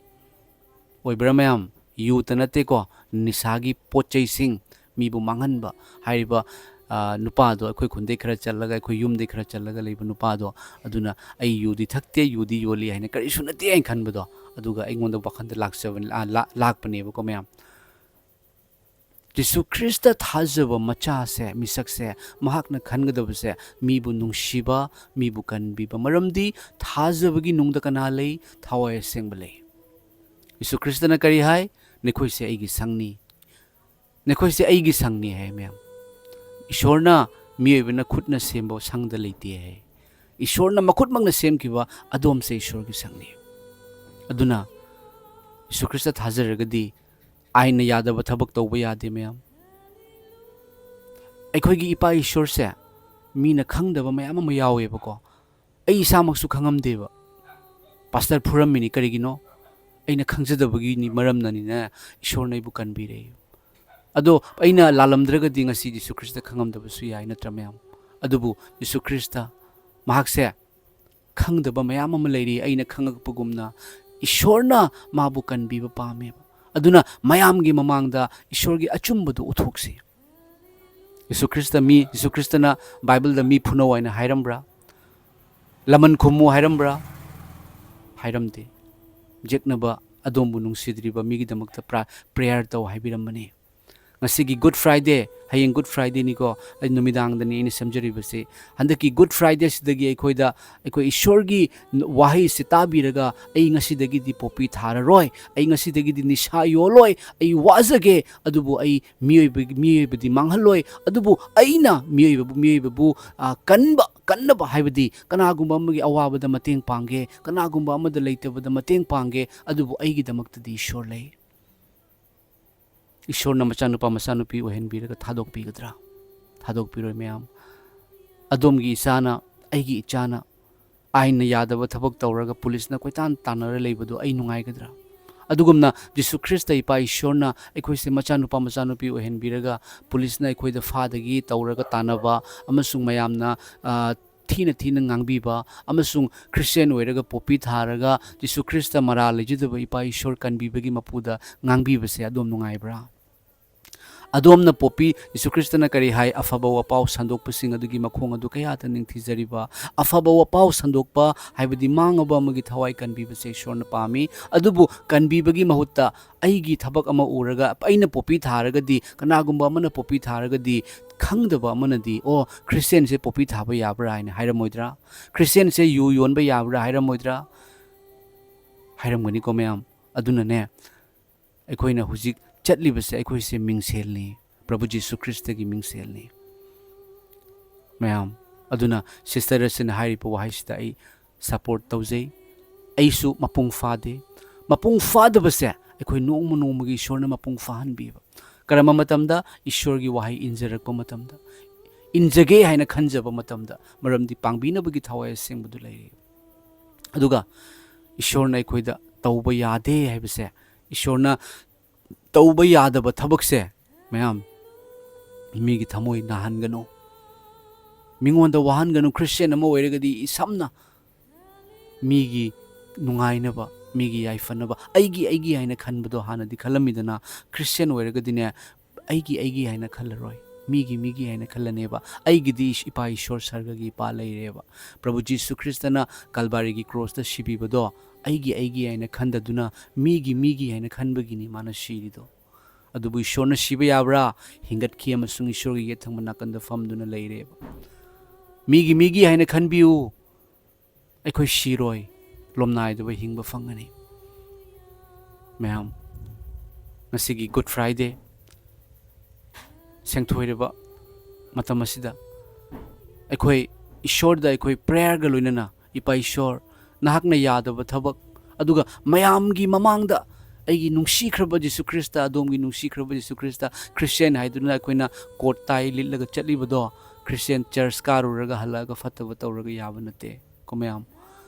ꯑꯣꯏꯕ꯭ꯔꯥ ꯃꯌꯥꯝ? ꯌꯨꯇ ꯅꯠꯇꯦꯀꯣ, ꯅꯤꯁꯥꯒꯤ ꯄꯣꯠ ꯆꯩꯁꯤꯡ, ꯃꯤꯕꯨ ꯃꯥꯡꯍꯟꯕ ꯍꯥꯏꯔꯤꯕ, ꯑ, ꯅꯨꯄꯥꯗꯣ ꯑꯩꯈꯣꯏ ꯈꯨꯟꯗꯩ ꯈꯔ ꯆꯠꯂꯒ, ꯑꯩꯈꯣꯏ ꯌꯨꯝꯗꯩ ꯈꯔ ꯆꯠꯂꯒ ꯂꯩꯕ ꯅꯨꯄꯥꯗꯣ, ꯑꯗꯨꯅ "ꯑꯩ ꯌꯨꯗꯤ ꯊꯛꯇꯦ, ꯌꯨꯗꯤ ꯌꯣꯜꯂꯤ" ꯍꯥꯏꯅ ꯀꯔꯤꯁꯨ ꯅꯠꯇꯦ ꯍꯥꯏꯅ ꯈꯟꯕꯗꯣ, ꯑꯗꯨꯒ ꯑꯩꯉꯣꯟꯗ ꯋꯥꯈꯟꯗ ꯂꯥꯛꯆꯕꯅꯤ, ꯑ, ꯂꯥ-, ꯂꯥꯛꯄꯅꯦꯕꯀꯣ ꯃꯌꯥꯝ꯫ ꯖꯤꯁꯨ ꯈ꯭ꯔꯤꯁꯇ ꯊꯥꯖꯕ ꯃꯆꯥꯁꯦ, ꯃꯤꯁꯛꯁꯦ, ꯃꯍꯥꯛꯅ ꯈꯟꯒꯗꯕꯁꯦ ꯃꯤꯕꯨ ꯅꯨꯡꯁꯤꯕ, ꯃꯤꯕꯨ ꯀꯟꯕꯤꯕ꯫ ꯃꯔꯝꯗꯤ ꯊꯥꯖꯕꯒꯤ ꯅꯨꯡꯗ ꯀꯅꯥ ꯂꯩ? ꯊꯋꯥꯏ ꯑꯁꯦꯡꯕ ꯂꯩ꯫ ꯖꯤꯁꯨ ꯈ꯭ꯔꯤꯁꯇꯅ ꯀꯔꯤ ꯍꯥꯏ? "ꯅꯈꯣꯏꯁꯦ ꯑꯩꯒꯤ ꯁꯪꯅꯤ꯫ ꯅꯈꯣꯏꯁꯦ ꯑꯩꯒꯤ ꯁꯪꯅꯤ" ꯍꯥꯏ ꯃꯌꯥꯝ꯫ ꯏꯁꯣꯔꯅ ꯃꯤꯑꯣꯏꯕꯅ ꯈꯨꯠꯅ ꯁꯦꯝꯕ ꯁꯪꯗ ꯂꯩꯇꯦ ꯍꯥꯏ꯫ ꯏꯁꯣꯔꯅ ꯃꯈꯨꯠꯃꯛꯅ ꯁꯦꯝꯈꯤꯕ ꯑꯗꯣꯝꯁꯦ ꯏꯁꯣꯔꯒꯤ ꯁꯪꯅꯤ꯫ ꯑꯗꯨꯅ ꯖꯤꯁꯨ ꯈ꯭ꯔꯤꯁꯇ ꯊꯥꯖꯔꯒꯗꯤ ꯑꯥꯏꯟꯅ ꯌꯥꯗꯕ ꯊꯕꯛ ꯇꯧꯕ ꯌꯥꯗꯦ ꯃꯌꯥꯝ꯫ ꯑꯩꯈꯣꯏꯒꯤ ꯏꯄꯥ ꯏꯁꯣꯔꯁꯦ ꯃꯤꯅ ꯈꯪꯗꯕ ꯃꯌꯥꯝ ꯑꯃ ꯌꯥꯎꯋꯦꯕꯀꯣ꯫ ꯑꯩ ꯏꯁꯥꯃꯛꯁꯨ ꯈꯪꯉꯝꯗꯦꯕ꯫ "ꯄꯥꯁꯇꯔ ꯐꯨꯔꯝꯃꯤꯅꯤ, ꯀꯔꯤꯒꯤꯅꯣ?" ꯑꯩꯅ ꯈꯪꯖꯗꯕꯒꯤꯅꯤ, ꯃꯔꯝꯅꯅꯤꯅꯦ ꯏꯁꯣꯔꯅ ꯑꯩꯕꯨ ꯀꯟꯕꯤꯔꯦ꯫ ꯑꯗꯣ ꯑꯩꯅ ꯂꯥꯜꯂꯝꯗ꯭ꯔꯒꯗꯤ ꯉꯁꯤ ꯖꯤꯁꯨ ꯈ꯭ꯔꯤꯁꯇ ꯈꯪꯉꯝꯗꯕꯁꯨ ꯌꯥꯏ, ꯅꯠꯇ꯭ꯔꯥ ꯃꯌꯥꯝ? ꯑꯗꯨꯕꯨ ꯖꯤꯁꯨ ꯈ꯭ꯔꯤꯁꯇ ꯃꯍꯥꯛꯁꯦ ꯈꯪꯗꯕ ꯃꯌꯥꯝ ꯑꯃ ꯂꯩꯔꯤ꯫ ꯑꯩꯅ ꯈꯪꯉꯛꯄꯒꯨꯝꯅ ꯏꯁꯣꯔꯅ ꯃꯥꯕꯨ ꯀꯟꯕꯤꯕ ꯄꯥꯝꯃꯦꯕ꯫ ꯑꯗꯨꯅ ꯃꯌꯥꯝꯒꯤ ꯃꯃꯥꯡꯗ ꯏꯁꯣꯔꯒꯤ ꯑꯆꯨꯝꯕꯗꯨ ꯎꯠꯊꯣꯛꯁꯤ꯫ ꯖꯤꯁꯨ ꯈ꯭ꯔꯤꯁꯇ ꯃꯤ, ꯖꯤꯁꯨ ꯈ꯭ꯔꯤꯁꯇꯅ ꯕꯥꯏꯕꯜꯗ ꯃꯤ ꯐꯨꯅꯧ ꯍꯥꯏꯅ ꯍꯥꯏꯔꯝꯕ꯭ꯔꯥ? ꯂꯃꯟ ꯈꯨꯝꯃꯨ ꯍꯥꯏꯔꯝꯕ꯭ꯔꯥ? ꯍꯥꯏꯔꯝꯗꯦ꯫ ꯌꯦꯛꯅꯕ ꯑꯗꯣꯝꯕꯨ ꯅꯨꯡꯁꯤꯗ꯭ꯔꯤꯕ ꯃꯤꯒꯤꯗꯃꯛꯇ ꯄ꯭ꯔꯥ-, ꯄ꯭ꯔꯦꯌꯔ ꯇꯧ ꯍꯥꯏꯕꯤꯔꯝꯕꯅꯤ꯫ ꯉꯁꯤꯒꯤ ꯒꯨꯗ ꯐ꯭ꯔꯥꯏꯗꯦ, ꯍꯌꯦꯡ ꯒꯨꯗ ꯐ꯭ꯔꯥꯏꯗꯦꯅꯤꯀꯣ, ꯑꯩ ꯅꯨꯃꯤꯗꯥꯡꯗꯅꯤ ꯑꯩꯅ ꯁꯦꯝꯖꯔꯤꯕꯁꯤ꯫ ꯍꯟꯗꯛꯀꯤ ꯒꯨꯗ ꯐ꯭ꯔꯥꯏꯗꯦꯁꯤꯗꯒꯤ ꯑꯩꯈꯣꯏꯗ, ꯑꯩꯈꯣꯏ ꯏꯁꯣꯔꯒꯤ ꯋꯥꯍꯩꯁꯤ ꯇꯥꯕꯤꯔꯒ, "ꯑꯩ ꯉꯁꯤꯗꯒꯤꯗꯤ ꯄꯣꯄꯤ ꯊꯥꯔꯔꯣꯏ, ꯑꯩ ꯉꯁꯤꯗꯒꯤꯗꯤ ꯅꯤꯁꯥ ꯌꯣꯜꯂꯣꯏ, ꯑꯩ ꯋꯥꯖꯒꯦ, ꯑꯗꯨꯕꯨ ꯑꯩ ꯃꯤꯑꯣꯏꯕ, ꯃꯤꯑꯣꯏꯕꯗꯤ ꯃꯥꯡꯍꯜꯂꯣꯏ, ꯑꯗꯨꯕꯨ ꯑꯩꯅ ꯃꯤꯑꯣꯏꯕꯕꯨ, ꯃꯤꯑꯣꯏꯕꯕꯨ, ꯑ, ꯀꯟꯕ, ꯀꯟꯅꯕ ꯍꯥꯏꯕꯗꯤ ꯀꯅꯥꯒꯨꯝꯕ ꯑꯃꯒꯤ ꯑꯋꯥꯕꯗ ꯃꯇꯦꯡ ꯄꯥꯡꯒꯦ, ꯀꯅꯥꯒꯨꯝꯕ ꯑꯃꯗ ꯂꯩꯇꯕꯗ ꯃꯇꯦꯡ ꯄꯥꯡꯒꯦ, ꯑꯗꯨꯕꯨ ꯑꯩꯒꯤꯗꯃꯛꯇꯗꯤ ꯏꯁꯣꯔ ꯂꯩ"꯫ ꯏꯁꯣꯔꯅ ꯃꯆꯥꯅꯨꯄꯥ ꯃꯆꯥꯅꯨꯄꯤ ꯑꯣꯏꯍꯟꯕꯤꯔꯒ ꯊꯥꯗꯣꯛꯄꯤꯒꯗ꯭ꯔꯥ? ꯊꯥꯗꯣꯛꯄꯤꯔꯣꯏ, ꯃꯌꯥꯝ꯫ ꯑꯗꯣꯝꯒꯤ ꯏꯆꯥꯅ, ꯑꯩꯒꯤ ꯏꯆꯥꯅ ꯑꯥꯏꯟꯅ ꯌꯥꯗꯕ ꯊꯕꯛ ꯇꯧꯔꯒ ꯄꯨꯂꯤꯁꯅ ꯀꯣꯏꯇꯥꯟ ꯇꯥꯟꯅꯔ ꯂꯩꯕꯗꯣ ꯑꯩ ꯅꯨꯡꯉꯥꯏꯒꯗ꯭ꯔꯥ? ꯑꯗꯨꯒꯨꯝꯅ ꯖꯤꯁꯨ ꯈ꯭ꯔꯤꯁꯇ ꯏꯄꯥ ꯏꯁꯣꯔꯅ ꯑꯩꯈꯣꯏꯁꯦ ꯃꯆꯥꯅꯨꯄꯥ ꯃꯆꯥꯅꯨꯄꯤ ꯑꯣꯏꯍꯟꯕꯤꯔꯒ ꯄꯨꯂꯤꯁꯅ ꯑꯩꯈꯣꯏꯗ ꯐꯥꯗꯒꯤ ꯇꯧꯔꯒ ꯇꯥꯟꯅꯕ ꯑꯃꯁꯨꯡ ꯃꯌꯥꯝꯅ, ꯑ, ꯊꯤꯅ ꯊꯤꯅ ꯉꯥꯡꯕꯤꯕ ꯑꯃꯁꯨꯡ ꯈ꯭ꯔꯤꯁꯇꯤꯌꯥꯟ ꯑꯣꯏꯔꯒ ꯄꯣꯄꯤ ꯊꯥꯔꯒ ꯖꯤꯁꯨ ꯈ꯭ꯔꯤꯁꯇ ꯃꯔꯥꯜ ꯂꯩꯖꯗꯕ ꯏꯄꯥ ꯏꯁꯣꯔ ꯀꯟꯕꯤꯕꯒꯤ ꯃꯄꯨꯗ ꯉꯥꯡꯕꯤꯕꯁꯦ ꯑꯗꯣꯝ ꯅꯨꯡꯉꯥꯏꯕ꯭ꯔꯥ? ꯑꯗꯣꯝꯅ ꯄꯣꯄꯤ, ꯖꯤꯁꯨ ꯈ꯭ꯔꯤꯁꯇꯅ ꯀꯔꯤ ꯍꯥꯏ? ꯑꯐꯕ ꯋꯥꯄꯥꯎ ꯁꯟꯗꯣꯛꯄꯁꯤꯡ ꯑꯗꯨꯒꯤ ꯃꯈꯣꯡ ꯑꯗꯨ ꯀꯌꯥꯗ ꯅꯤꯡꯊꯤꯖꯔꯤꯕ? ꯑꯐꯕ ꯋꯥꯄꯥꯎ ꯁꯟꯗꯣꯛꯄ ꯍꯥꯏꯕꯗꯤ ꯃꯥꯡꯉꯕ ꯑꯃꯒꯤ ꯊꯋꯥꯏ ꯀꯟꯕꯤꯕꯁꯦ ꯏꯁꯣꯔꯅ ꯄꯥꯝꯃꯤ꯫ ꯑꯗꯨꯕꯨ ꯀꯟꯕꯤꯕꯒꯤ ꯃꯍꯨꯠꯇ ꯑꯩꯒꯤ ꯊꯕꯛ ꯑꯃ ꯎꯔꯒ ꯑꯩꯅ ꯄꯣꯄꯤ ꯊꯥꯔꯒꯗꯤ, ꯀꯅꯥꯒꯨꯝꯕ ꯑꯃꯅ ꯄꯣꯄꯤ ꯊꯥꯔꯒꯗꯤ, ꯈꯪꯗꯕ ꯑꯃꯅꯗꯤ, "ꯑꯣ, ꯈ꯭ꯔꯤꯁꯇꯤꯌꯥꯟꯁꯦ ꯄꯣꯄꯤ ꯊꯥꯕ ꯌꯥꯕ꯭ꯔꯥ?" ꯍꯥꯏꯅ ꯍꯥꯏꯔꯝꯃꯣꯏꯗ꯭ꯔꯥ? "ꯈ꯭ꯔꯤꯁꯇꯤꯌꯥꯟꯁꯦ ꯌꯨ ꯌꯣꯟꯕ ꯌꯥꯕ꯭ꯔꯥ?" ꯍꯥꯏꯔꯝꯃꯣꯏꯗ꯭ꯔꯥ? ꯍꯥꯏꯔꯝꯒꯅꯤꯀꯣ, ꯃꯌꯥꯝ꯫ ꯑꯗꯨꯅꯅꯦ, ꯑꯩꯈꯣꯏꯅ ꯍꯧꯖꯤꯛ ꯆꯠꯂꯤꯕꯁꯦ ꯑꯩꯈꯣꯏꯁꯦ ꯃꯤꯡꯁꯦꯜꯅꯤ, ꯄ꯭ꯔꯚꯨ ꯖꯤꯁꯨ ꯈ꯭ꯔꯤꯁꯇꯒꯤ ꯃꯤꯡꯁꯦꯜꯅꯤ꯫ ꯃꯌꯥꯝ, ꯑꯗꯨꯅ ꯁꯤꯁꯇꯔ ꯑꯁꯤꯅ ꯍꯥꯏꯔꯤꯕ ꯋꯥꯍꯩꯁꯤꯗ ꯑꯩ ꯁꯄꯣꯔꯠ ꯇꯧꯖꯩ꯫ ꯑꯩꯁꯨ ꯃꯄꯨꯡ ꯐꯥꯗꯦ꯫ ꯃꯄꯨꯡ ꯐꯥꯗꯕꯁꯦ ꯑꯩꯈꯣꯏ ꯅꯣꯡꯃ ꯅꯣꯡꯃꯒꯤ ꯏꯁꯣꯔꯅ ꯃꯄꯨꯡ ꯐꯥꯍꯟꯕꯤꯕ꯫ ꯀꯔꯝꯕ ꯃꯇꯝꯗ? ꯏꯁꯣꯔꯒꯤ ꯋꯥꯍꯩ ꯏꯟꯖꯔꯛꯄ ꯃꯇꯝꯗ, ꯏꯟꯖꯒꯦ ꯍꯥꯏꯅ ꯈꯟꯖꯕ ꯃꯇꯝꯗ, ꯃꯔꯝꯗꯤ ꯄꯥꯡꯕꯤꯅꯕꯒꯤ ꯊꯋꯥꯏ ꯑꯁꯦꯡꯕꯗꯨ ꯂꯩꯔꯦ꯫ ꯑꯗꯨꯒ ꯏꯁꯣꯔꯅ ꯑꯩꯈꯣꯏꯗ ꯇꯧꯕ ꯌꯥꯗꯦ ꯍꯥꯏꯕꯁꯦ, ꯏꯁꯣꯔꯅ ꯇꯧꯕ ꯌꯥꯗꯕ ꯊꯕꯛꯁꯦ, ꯃꯌꯥꯝ, ꯃꯤꯒꯤ ꯊꯃꯣꯏ ꯅꯥꯍꯟꯒꯅꯨ꯫ ꯃꯤꯉꯣꯟꯗ ꯋꯥꯍꯟꯒꯅꯨ꯫ ꯈ꯭ꯔꯤꯁꯇꯤꯌꯥꯟ ꯑꯃ ꯑꯣꯏꯔꯒꯗꯤ ꯏꯁꯝꯅ ꯃꯤꯒꯤ ꯅꯨꯡꯉꯥꯏꯅꯕ, ꯃꯤꯒꯤ ꯌꯥꯏꯐꯅꯕ, ꯑꯩꯒꯤ, ꯑꯩꯒꯤ ꯍꯥꯏꯅ ꯈꯟꯕꯗꯣ ꯍꯥꯟꯅꯗꯤ ꯈꯜꯂꯝꯃꯤꯗꯅ, ꯈ꯭ꯔꯤꯁꯇꯤꯌꯥꯟ ꯑꯣꯏꯔꯒꯗꯤꯅꯦ, ꯑꯩꯒꯤ, ꯑꯩꯒꯤ ꯍꯥꯏꯅ ꯈꯜꯂꯔꯣꯏ, ꯃꯤꯒꯤ, ꯃꯤꯒꯤ ꯍꯥꯏꯅ ꯈꯜꯂꯅꯦꯕ꯫ ꯑꯩꯒꯤꯗꯤ ꯏꯁ-, ꯏꯄꯥ ꯏꯁꯣꯔ ꯁꯔꯒꯒꯤ ꯏꯄꯥ ꯂꯩꯔꯦꯕ꯫ ꯄ꯭ꯔꯚꯨ ꯖꯤꯁꯨ ꯈ꯭ꯔꯤꯁꯇꯅ ꯀꯜꯕꯥꯔꯤꯒꯤ ꯀ꯭ꯔꯣꯁꯇ ꯁꯤꯕꯤꯕꯗꯣ ꯑꯩꯒꯤ, ꯑꯩꯒꯤ ꯍꯥꯏꯅ ꯈꯟꯗꯗꯨꯅ ꯃꯤꯒꯤ, ꯃꯤꯒꯤ ꯍꯥꯏꯅ ꯈꯟꯕꯒꯤꯅꯤ ꯃꯥꯅ ꯁꯤꯔꯤꯗꯣ꯫ ꯑꯗꯨꯕꯨ ꯏꯁꯣꯔꯅ ꯁꯤꯕ ꯌꯥꯕ꯭ꯔꯥ? ꯍꯤꯡꯒꯠꯈꯤ ꯑꯃꯁꯨꯡ ꯏꯁꯣꯔꯒꯤ ꯌꯦꯠ ꯊꯪꯕ ꯅꯥꯀꯟꯗ ꯐꯝꯗꯨꯅ ꯂꯩꯔꯦꯕ꯫ ꯃꯤꯒꯤ, ꯃꯤꯒꯤ ꯍꯥꯏꯅ ꯈꯟꯕꯤꯌꯨ꯫ ꯑꯩꯈꯣꯏ ꯁꯤꯔꯣꯏ, ꯂꯣꯝꯅꯥꯏꯗꯕ ꯍꯤꯡꯕ ꯐꯪꯒꯅꯤ꯫ ꯃꯌꯥꯝ, ꯉꯁꯤꯒꯤ Good Friday ꯁꯦꯡꯊꯣꯏꯔꯕ ꯃꯇꯝ ꯑꯁꯤꯗ ꯑꯩꯈꯣꯏ ꯏꯁꯣꯔꯗ ꯑꯩꯈꯣꯏ prayer ꯒ ꯂꯣꯏꯅꯅ, "ꯏꯄꯥ ꯏꯁꯣꯔ, ꯅꯍꯥꯛꯅ ꯌꯥꯗꯕ ꯊꯕꯛ, ꯑꯗꯨꯒ ꯃꯌꯥꯝꯒꯤ ꯃꯃꯥꯡꯗ ꯑꯩꯒꯤ ꯅꯨꯡꯁꯤꯈ꯭ꯔꯕ ꯖꯤꯁꯨ ꯈ꯭ꯔꯤꯁꯇ, ꯑꯗꯣꯝꯒꯤ ꯅꯨꯡꯁꯤꯈ꯭ꯔꯕ ꯖꯤꯁꯨ ꯈ꯭ꯔꯤꯁꯇ, ꯈ꯭ꯔꯤꯁꯇꯤꯌꯥꯟ ꯍꯥꯏꯗꯨꯅ ꯑꯩꯈꯣꯏꯅ ꯀꯣꯠ ꯇꯥꯏ ꯂꯤꯠꯂꯒ ꯆꯠꯂꯤꯕꯗꯣ, ꯈ꯭ꯔꯤꯁꯇꯤꯌꯥꯟ ꯆꯔꯆ ꯀꯥꯔꯨꯔꯒ ꯍꯜꯂꯛꯑꯒ ꯐꯠꯇꯕ ꯇꯧꯔꯒ ꯌꯥꯕ ꯅꯠꯇꯦ ꯀꯣ ꯃꯌꯥꯝ꯫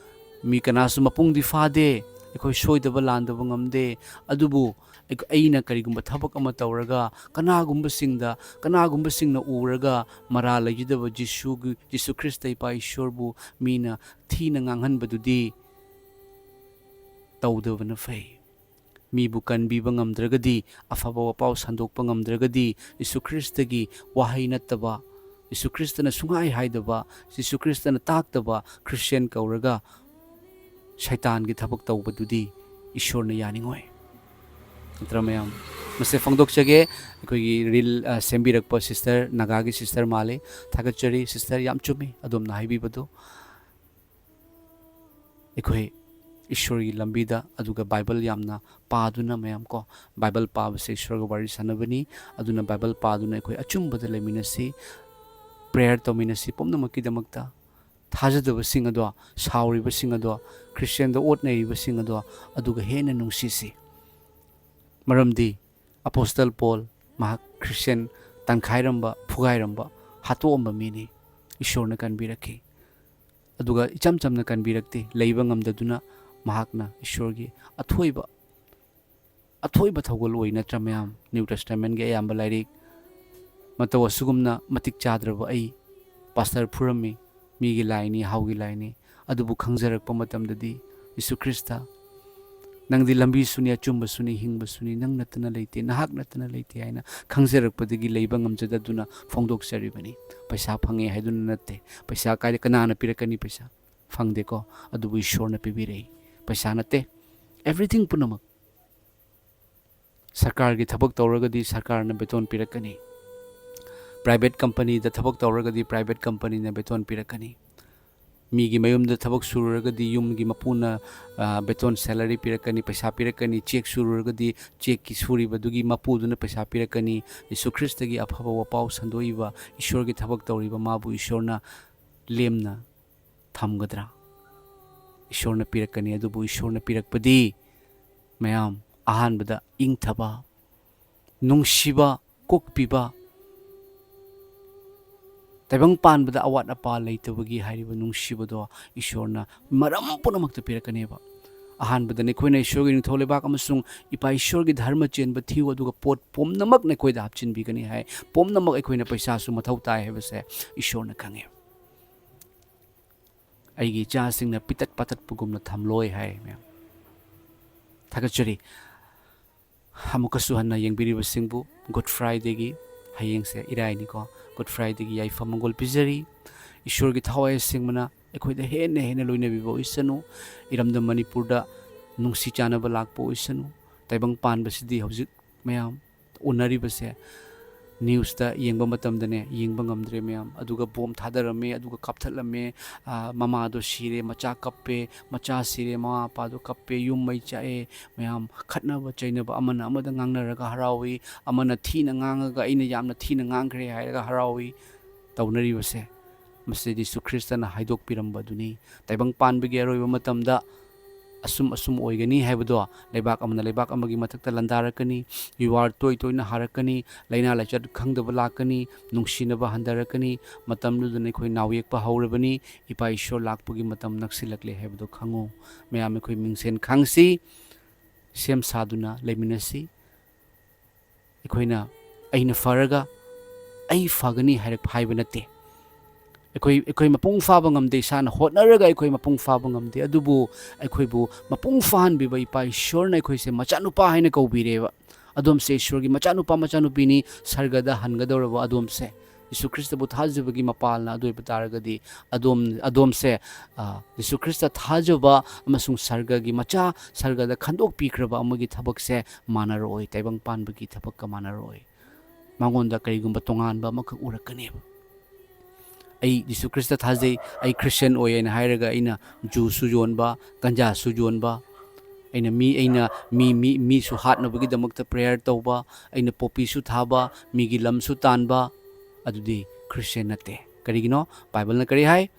ꯃꯤ ꯀꯅꯥꯁꯨ ꯃꯄꯨꯡꯗꯤ ꯐꯥꯗꯦ, ꯑꯩꯈꯣꯏ ꯁꯣꯏꯗꯕ ꯂꯥꯟꯗꯕ ꯉꯝꯗꯦ꯫ ꯑꯗꯨꯕꯨ ꯑꯩ-, ꯑꯩꯅ ꯀꯔꯤꯒꯨꯝꯕ ꯊꯕꯛ ꯑꯃ ꯇꯧꯔꯒ ꯀꯅꯥꯒꯨꯝꯕꯁꯤꯡꯗ, ꯀꯅꯥꯒꯨꯝꯕꯁꯤꯡꯅ ꯎꯔꯒ ꯃꯔꯥ ꯂꯩꯖꯗꯕ ꯖꯤꯁꯨꯒꯤ, ꯖꯤꯁꯨ ꯈ꯭ꯔꯤꯁꯇ ꯏꯄꯥ ꯏꯁꯣꯔꯕꯨ ꯃꯤꯅ ꯊꯤꯅ ꯉꯥꯡꯍꯟꯕꯗꯨꯗꯤ ꯇꯧꯗꯕꯅ ꯐꯩ꯫ ꯃꯤꯕꯨ ꯀꯟꯕꯤꯕ ꯉꯝꯗ꯭ꯔꯒꯗꯤ, ꯑꯐꯕ ꯋꯥꯄꯥꯎ ꯁꯟꯗꯣꯛꯄ ꯉꯝꯗ꯭ꯔꯒꯗꯤ, ꯖꯤꯁꯨ ꯈ꯭ꯔꯤꯁꯇꯒꯤ ꯋꯥꯍꯩ ꯅꯠꯇꯕ, ꯖꯤꯁꯨ ꯈ꯭ꯔꯤꯁꯇꯅ ꯁꯨꯡꯍꯥꯏ ꯍꯥꯏꯗꯕ, ꯖꯤꯁꯨ ꯈ꯭ꯔꯤꯁꯇꯅ ꯇꯥꯛꯇꯕ ꯈ꯭ꯔꯤꯁꯇꯤꯌꯥꯟ ꯀꯧꯔꯒ ꯁꯩꯇꯥꯟꯒꯤ ꯊꯕꯛ ꯇꯧꯕꯗꯨꯗꯤ ꯏꯁꯣꯔꯅ ꯌꯥꯅꯤꯡꯉꯣꯏ꯫ ꯅꯠꯇ꯭ꯔꯥ ꯃꯌꯥꯝ? ꯃꯁꯦ ꯐꯣꯡꯗꯣꯛꯆꯒꯦ꯫ ꯑꯩꯈꯣꯏꯒꯤ reel, ꯑ, ꯁꯦꯝꯕꯤꯔꯛꯄ sister, ꯅꯥꯒꯥꯒꯤ sister ꯃꯥꯜꯂꯤ꯫ ꯊꯥꯒꯠꯆꯔꯤ sister, ꯌꯥꯝ ꯆꯨꯝꯃꯤ ꯑꯗꯣꯝꯅ ꯍꯥꯏꯕꯤꯕꯗꯨ꯫ ꯑꯩꯈꯣꯏ ꯏꯁꯣꯔꯒꯤ ꯂꯝꯕꯤꯗ, ꯑꯗꯨꯒ ꯕꯥꯏꯕꯜ ꯌꯥꯝꯅ ꯄꯥꯗꯨꯅ ꯃꯌꯥꯝ ꯀꯣ, ꯕꯥꯏꯕꯜ ꯄꯥꯕꯁꯦ ꯏꯁꯣꯔꯒ ꯋꯥꯔꯤ ꯁꯥꯟꯅꯕꯅꯤ꯫ ꯑꯗꯨꯅ ꯕꯥꯏꯕꯜ ꯄꯥꯗꯨꯅ ꯑꯩꯈꯣꯏ ꯑꯆꯨꯝꯕꯗ ꯂꯩꯃꯤꯟꯅꯁꯤ, prayer ꯇꯧꯃꯤꯟꯅꯁꯤ ꯄꯨꯝꯅꯃꯛꯀꯤꯗꯃꯛꯇ꯫ ꯊꯥꯖꯗꯕꯁꯤꯡ ꯑꯗꯣ, ꯁꯥꯎꯔꯤꯕꯁꯤꯡ ꯑꯗꯣ, ꯈ꯭ꯔꯤꯁꯇꯤꯌꯥꯟꯗ ꯑꯣꯠ ꯅꯩꯔꯤꯕꯁꯤꯡ ꯑꯗꯣ, ꯑꯗꯨꯒ ꯍꯦꯟꯅ ꯅꯨꯡꯁꯤꯁꯤ꯫ ꯃꯔꯝꯗꯤ ꯑꯄꯣꯁꯇꯜ ꯄꯣꯜ, ꯃꯍꯥꯛ ꯈ꯭ꯔꯤꯁꯇꯤꯌꯥꯟ ꯇꯟꯈꯥꯏꯔꯝꯕ, ꯐꯨꯒꯥꯏꯔꯝꯕ, ꯍꯥꯠꯇꯣꯛꯑꯝꯕ ꯃꯤꯅꯤ꯫ ꯏꯁꯣꯔꯅ ꯀꯟꯕꯤꯔꯛꯈꯤ꯫ ꯑꯗꯨꯒ ꯏꯆꯝ ꯆꯝꯅ ꯀꯟꯕꯤꯔꯛꯇꯦ꯫ ꯂꯩꯕ ꯉꯝꯗꯗꯨꯅ ꯃꯍꯥꯛꯅ ꯏꯁꯣꯔꯒꯤ ꯑꯊꯣꯏꯕ, ꯑꯊꯣꯏꯕ ꯊꯧꯒꯜ ꯑꯣꯏ ꯅꯠꯇ꯭ꯔꯥ ꯃꯌꯥꯝ? New Testament ꯀꯤ ꯑꯌꯥꯝꯕ ꯂꯥꯏꯔꯤꯛ, "ꯃꯇꯧ ꯑꯁꯤꯒꯨꯝꯅ ꯃꯇꯤꯛ ꯆꯥꯗ꯭ꯔꯕ ꯑꯩ, ꯄꯥꯁꯇꯔ ꯐꯨꯔꯝꯃꯤ, ꯃꯤꯒꯤ ꯂꯥꯏꯅꯤ, ꯍꯥꯎꯒꯤ ꯂꯥꯏꯅꯤ꯫ ꯑꯗꯨꯕꯨ ꯈꯪꯖꯔꯛꯄ ꯃꯇꯝꯗꯗꯤ, "ꯌꯦꯁꯨ ꯈ꯭ꯔꯤꯁꯇ, ꯅꯪꯗꯤ ꯂꯝꯕꯤꯁꯨꯅꯤ, ꯑꯆꯨꯝꯕꯁꯨꯅꯤ, ꯍꯤꯡꯕꯁꯨꯅꯤ, ꯅꯪ ꯅꯠꯇꯅ ꯂꯩꯇꯦ, ꯅꯍꯥꯛ ꯅꯠꯇꯅ ꯂꯩꯇꯦ" ꯍꯥꯏꯅ ꯈꯪꯖꯔꯛꯄꯗꯒꯤ ꯂꯩꯕ ꯉꯝꯖꯗꯗꯨꯅ ꯐꯣꯡꯗꯣꯛꯆꯔꯤꯕꯅꯤ꯫ ꯄꯩꯁꯥ ꯐꯪꯉꯦ ꯍꯥꯏꯗꯨꯅ ꯅꯠꯇꯦ꯫ ꯄꯩꯁꯥ ꯀꯥꯏꯗ, ꯀꯅꯥꯅ ꯄꯤꯔꯛꯀꯅꯤ? ꯄꯩꯁꯥ ꯐꯪꯗꯦꯀꯣ, ꯑꯗꯨꯕꯨ ꯏꯁꯣꯔꯅ ꯄꯤꯕꯤꯔꯛꯏ꯫ ꯄꯩꯁꯥ ꯅꯠꯇꯦ, everything ꯄꯨꯝꯅꯃꯛ꯫ ꯁꯔꯀꯥꯔꯒꯤ ꯊꯕꯛ ꯇꯧꯔꯒꯗꯤ ꯁꯔꯀꯥꯔꯅ ꯕꯦꯇꯣꯟ ꯄꯤꯔꯛꯀꯅꯤ꯫ ꯄ꯭ꯔꯥꯏꯚꯦꯠ ꯀꯝꯄꯅꯤꯗ ꯊꯕꯛ ꯇꯧꯔꯒꯗꯤ ꯄ꯭ꯔꯥꯏꯚꯦꯠ ꯀꯝꯄꯅꯤꯅ ꯕꯦꯇꯣꯟ ꯄꯤꯔꯛꯀꯅꯤ꯫ ꯃꯤꯒꯤ ꯃꯌꯨꯝꯗ ꯊꯕꯛ ꯁꯨꯔꯨꯔꯒꯗꯤ ꯌꯨꯝꯒꯤ ꯃꯄꯨꯅ, ꯑ, ꯕꯦꯇꯣꯟ, salary ꯄꯤꯔꯛꯀꯅꯤ, ꯄꯩꯁꯥ ꯄꯤꯔꯛꯀꯅꯤ꯫ ꯆꯦꯛ ꯁꯨꯔꯨꯔꯒꯗꯤ ꯆꯦꯛꯀꯤ ꯁꯨꯔꯤꯕꯗꯨꯒꯤ ꯃꯄꯨꯗꯨꯅ ꯄꯩꯁꯥ ꯄꯤꯔꯛꯀꯅꯤ꯫ ꯌꯦꯁꯨ ꯈ꯭ꯔꯤꯁꯇꯒꯤ ꯑꯐꯕ ꯋꯥꯄꯥꯎ ꯁꯟꯗꯣꯛꯏꯕ, ꯏꯁꯣꯔꯒꯤ ꯊꯕꯛ ꯇꯧꯔꯤꯕ ꯃꯥꯕꯨ ꯏꯁꯣꯔꯅ ꯂꯦꯝꯅ ꯊꯝꯒꯗ꯭ꯔꯥ? ꯏꯁꯣꯔꯅ ꯄꯤꯔꯛꯀꯅꯤ꯫ ꯑꯗꯨꯕꯨ ꯏꯁꯣꯔꯅ ꯄꯤꯔꯛꯄꯗꯤ, ꯃꯌꯥꯝ, ꯑꯍꯥꯟꯕꯗ ꯏꯪꯊꯕ, ꯅꯨꯡꯁꯤꯕ, ꯀꯣꯛꯄꯤꯕ, ꯇꯥꯏꯕꯪ ꯄꯥꯟꯕꯗ ꯑꯋꯥꯠ ꯑꯄꯥ ꯂꯩꯇꯕꯒꯤ ꯍꯥꯏꯔꯤꯕ ꯅꯨꯡꯁꯤꯕꯗꯣ ꯏꯁꯣꯔꯅ ꯃꯔꯝ ꯄꯨꯝꯅꯃꯛꯇ ꯄꯤꯔꯛꯀꯅꯦꯕ꯫ ꯑꯍꯥꯟꯕꯗ ꯅꯈꯣꯏꯅ ꯏꯁꯣꯔꯒꯤ ꯅꯤꯡꯊꯧ ꯂꯩꯕꯥꯛ ꯑꯃꯁꯨꯡ ꯏꯄꯥ ꯏꯁꯣꯔꯒꯤ ꯙꯔꯃ ꯆꯦꯟꯕ ꯊꯤꯌꯨ, ꯑꯗꯨꯒ ꯄꯣꯠ ꯄꯨꯝꯅꯃꯛ ꯅꯈꯣꯏꯗ ꯍꯥꯞꯆꯤꯟꯕꯤꯒꯅꯤ ꯍꯥꯏ꯫ ꯄꯨꯝꯅꯃꯛ ꯑꯩꯈꯣꯏꯅ ꯄꯩꯁꯥꯁꯨ ꯃꯊꯧ ꯇꯥꯏ ꯍꯥꯏꯕꯁꯦ ꯏꯁꯣꯔꯅ ꯈꯪꯉꯦ꯫ "ꯑꯩꯒꯤ ꯏꯆꯥꯁꯤꯡꯅ ꯄꯤꯇꯠ ꯄꯥꯇꯠꯄꯒꯨꯝꯅ ꯊꯝꯂꯣꯏ" ꯍꯥꯏ, ꯃꯌꯥꯝ꯫ ꯊꯥꯒꯠꯆꯔꯤ꯫ ꯑꯃꯨꯛꯀꯁꯨ ꯍꯟꯅ ꯌꯦꯡꯕꯤꯔꯤꯕꯁꯤꯡꯕꯨ Good Fridayꯒꯤ, ꯍꯌꯦꯡꯁꯦ ꯏꯔꯥꯏꯅꯤꯀꯣ, Good Fridayꯒꯤ ꯌꯥꯏꯐ ꯃꯪꯒꯣꯜ ꯄꯤꯖꯔꯤ꯫ ꯏꯁꯣꯔꯒꯤ ꯊꯋꯥꯏ ꯑꯁꯦꯡꯕꯅ ꯑꯩꯈꯣꯏꯗ ꯍꯦꯟꯅ ꯍꯦꯟꯅ ꯂꯣꯏꯅꯕꯤꯕ ꯑꯣꯏꯁꯅꯨ꯫ ꯏꯔꯝꯗꯝ ꯃꯅꯤꯄꯨꯔꯗ ꯅꯨꯡꯁꯤ ꯆꯥꯟꯅꯕ ꯂꯥꯛꯄ ꯑꯣꯏꯁꯅꯨ꯫ ꯇꯥꯏꯕꯪ ꯄꯥꯟꯕꯁꯤꯗꯤ ꯍꯧꯖꯤꯛ ꯃꯌꯥꯝ ꯎꯅꯔꯤꯕꯁꯦ, ꯅ꯭ꯌꯨꯁꯇ ꯌꯦꯡꯕ ꯃꯇꯝꯗꯅꯦ, ꯌꯦꯡꯕ ꯉꯝꯗ꯭ꯔꯦ ꯃꯌꯥꯝ꯫ ꯑꯗꯨꯒ ꯕꯣꯝ ꯊꯥꯗꯔꯝꯃꯦ, ꯑꯗꯨꯒ ꯀꯥꯞꯊꯠꯂꯝꯃꯦ, ꯑ, ꯃꯃꯥꯗꯣ ꯁꯤꯔꯦ, ꯃꯆꯥ ꯀꯞꯄꯦ, ꯃꯆꯥ ꯁꯤꯔꯦ, ꯃꯃꯥ ꯃꯄꯥꯗꯣ ꯀꯞꯄꯦ, ꯌꯨꯝ ꯃꯩ ꯆꯥꯛꯑꯦ, ꯃꯌꯥꯝ ꯈꯠꯅꯕ ꯆꯩꯅꯕ, ꯑꯃꯅ ꯑꯃꯗ ꯉꯥꯡꯅꯔꯒ ꯍꯔꯥꯎꯏ, ꯑꯃꯅ ꯊꯤꯅ ꯉꯥꯡꯉꯒ "ꯑꯩꯅ ꯌꯥꯝꯅ ꯊꯤꯅ ꯉꯥꯡꯈ꯭ꯔꯦ" ꯍꯥꯏꯔꯒ ꯍꯔꯥꯎꯏ꯫ ꯇꯧꯅꯔꯤꯕꯁꯦ, ꯃꯁꯤꯗꯤ ꯌꯤꯁꯨ ꯈ꯭ꯔꯤꯁꯇꯅ ꯍꯥꯏꯗꯣꯛꯄꯤꯔꯝꯕ ꯑꯗꯨꯅꯤ꯫ ꯇꯥꯏꯕꯪ ꯄꯥꯟꯕꯒꯤ ꯑꯔꯣꯏꯕ ꯃꯇꯝꯗ ꯑꯁꯨꯝ ꯑꯁꯨꯝ ꯑꯣꯏꯒꯅꯤ ꯍꯥꯏꯕꯗꯣ, ꯂꯩꯕꯥꯛ ꯑꯃꯅ ꯂꯩꯕꯥꯛ ꯑꯃꯒꯤ ꯃꯊꯛꯇ ꯂꯥꯟꯗꯥꯔꯛꯀꯅꯤ, ꯌꯨꯋꯥꯔ ꯇꯣꯏ ꯇꯣꯏꯅ ꯍꯥꯔꯛꯀꯅꯤ, ꯂꯥꯏꯅꯥ ꯂꯥꯏꯆꯠ ꯈꯪꯗꯕ ꯂꯥꯛꯀꯅꯤ, ꯅꯨꯡꯁꯤꯅꯕ ꯍꯟꯊꯔꯛꯀꯅꯤ꯫ ꯃꯇꯝꯗꯨꯗꯅ ꯑꯩꯈꯣꯏ ꯅꯥꯎ ꯌꯦꯛꯄ ꯍꯧꯔꯕꯅꯤ꯫ ꯏꯄꯥ ꯏꯁꯣꯔ ꯂꯥꯛꯄꯒꯤ ꯃꯇꯝ ꯅꯛꯁꯤꯜꯂꯛꯂꯦ ꯍꯥꯏꯕꯗꯣ ꯈꯪꯉꯨ꯫ ꯃꯌꯥꯝ ꯑꯩꯈꯣꯏ ꯃꯤꯡꯁꯦꯟ ꯈꯪꯁꯤ, ꯁꯦꯝ ꯁꯥꯗꯨꯅ ꯂꯩꯃꯤꯟꯅꯁꯤ꯫ ꯑꯩꯈꯣꯏꯅ "ꯑꯩꯅ ꯐꯔꯒ ꯑꯩ ꯐꯒꯅꯤ" ꯍꯥꯏꯔꯛ-, ꯍꯥꯏꯕ ꯅꯠꯇꯦ꯫ ꯑꯩꯈꯣꯏ ꯑꯩꯈꯣꯏ ꯃꯄꯨꯡ ꯐꯥꯕ ꯉꯝꯗꯦ, ꯏꯁꯥꯅ ꯍꯣꯠꯅꯔꯒ ꯑꯩꯈꯣꯏ ꯃꯄꯨꯡ ꯐꯥꯕ ꯉꯝꯗꯦ꯫ ꯑꯗꯨꯕꯨ ꯑꯩꯈꯣꯏꯕꯨ ꯃꯄꯨꯡ ꯐꯥꯍꯟꯕꯤꯕ ꯏꯄꯥ ꯏꯁꯣꯔꯅ ꯑꯩꯈꯣꯏꯁꯦ ꯃꯆꯥꯅꯨꯄꯥ ꯍꯥꯏꯅ ꯀꯧꯕꯤꯔꯦꯕ꯫ ꯑꯗꯣꯝꯁꯦ ꯏꯁꯣꯔꯒꯤ ꯃꯆꯥꯅꯨꯄꯥ ꯃꯆꯥꯅꯨꯄꯤꯅꯤ, ꯁꯔꯒꯗ ꯍꯟꯒꯗꯧꯔꯕ ꯑꯗꯣꯝꯁꯦ꯫ ꯌꯤꯁꯨ ꯈ꯭ꯔꯤꯁꯇꯕꯨ ꯊꯥꯖꯕꯒꯤ ꯃꯄꯥꯜꯅ ꯑꯗꯨ ꯑꯣꯏꯕ ꯇꯥꯔꯒꯗꯤ ꯑꯗꯣꯝ ꯑꯗꯣꯝꯁꯦ ꯑ, ꯌꯤꯁꯨ ꯈ꯭ꯔꯤꯁꯇ ꯊꯥꯖꯕ ꯑꯃꯁꯨꯡ ꯁꯔꯒꯒꯤ ꯃꯆꯥ, ꯁꯔꯒꯗ ꯈꯟꯗꯣꯛꯄꯤꯈ꯭ꯔꯕ ꯑꯃꯒꯤ ꯊꯕꯛꯁꯦ ꯃꯥꯟꯅꯔꯛꯑꯣꯏ, ꯇꯥꯏꯕꯪ ꯄꯥꯟꯕꯒꯤ ꯊꯕꯛꯀ ꯃꯥꯟꯅꯔꯛꯑꯣꯏ꯫ ꯃꯉꯣꯟꯗ ꯀꯔꯤꯒꯨꯝꯕ ꯇꯣꯉꯥꯟꯕ ꯑꯃꯈꯛ ꯎꯔꯛꯀꯅꯦꯕ꯫ ꯑꯩ ꯖꯤꯁꯨ ꯈ꯭ꯔꯤꯁꯇ ꯊꯥꯖꯩ, ꯑꯩ ꯈ꯭ꯔꯤꯁꯇꯤꯌꯥꯟ ꯑꯣꯏ ꯍꯥꯏꯅ ꯍꯥꯏꯔꯒ ꯑꯩꯅ ꯖꯨꯁꯨ ꯌꯣꯟꯕ, ꯒꯟꯖꯥꯁꯨ ꯌꯣꯟꯕ, ꯑꯩꯅ ꯃꯤ ꯑꯩꯅ ꯃꯤ ꯃꯤ ꯃꯤꯁꯨ ꯍꯥꯠꯅꯕꯒꯤꯗꯃꯛꯇ ꯄ꯭ꯔꯦꯌꯔ ꯇꯧꯕ, ꯑꯩꯅ ꯄꯣꯄꯤꯁꯨ ꯊꯥꯕ, ꯃꯤꯒꯤ ꯂꯝꯁꯨ ꯇꯥꯟꯕ, ꯑꯗꯨꯗꯤ ꯈ꯭ꯔꯤꯁꯇꯤꯌꯥꯟ ꯅꯠꯇꯦ꯫ ꯀꯔꯤꯒꯤꯅꯣ? ꯕꯥꯏꯕꯜꯅ ꯀꯔꯤ ꯍꯥꯏ?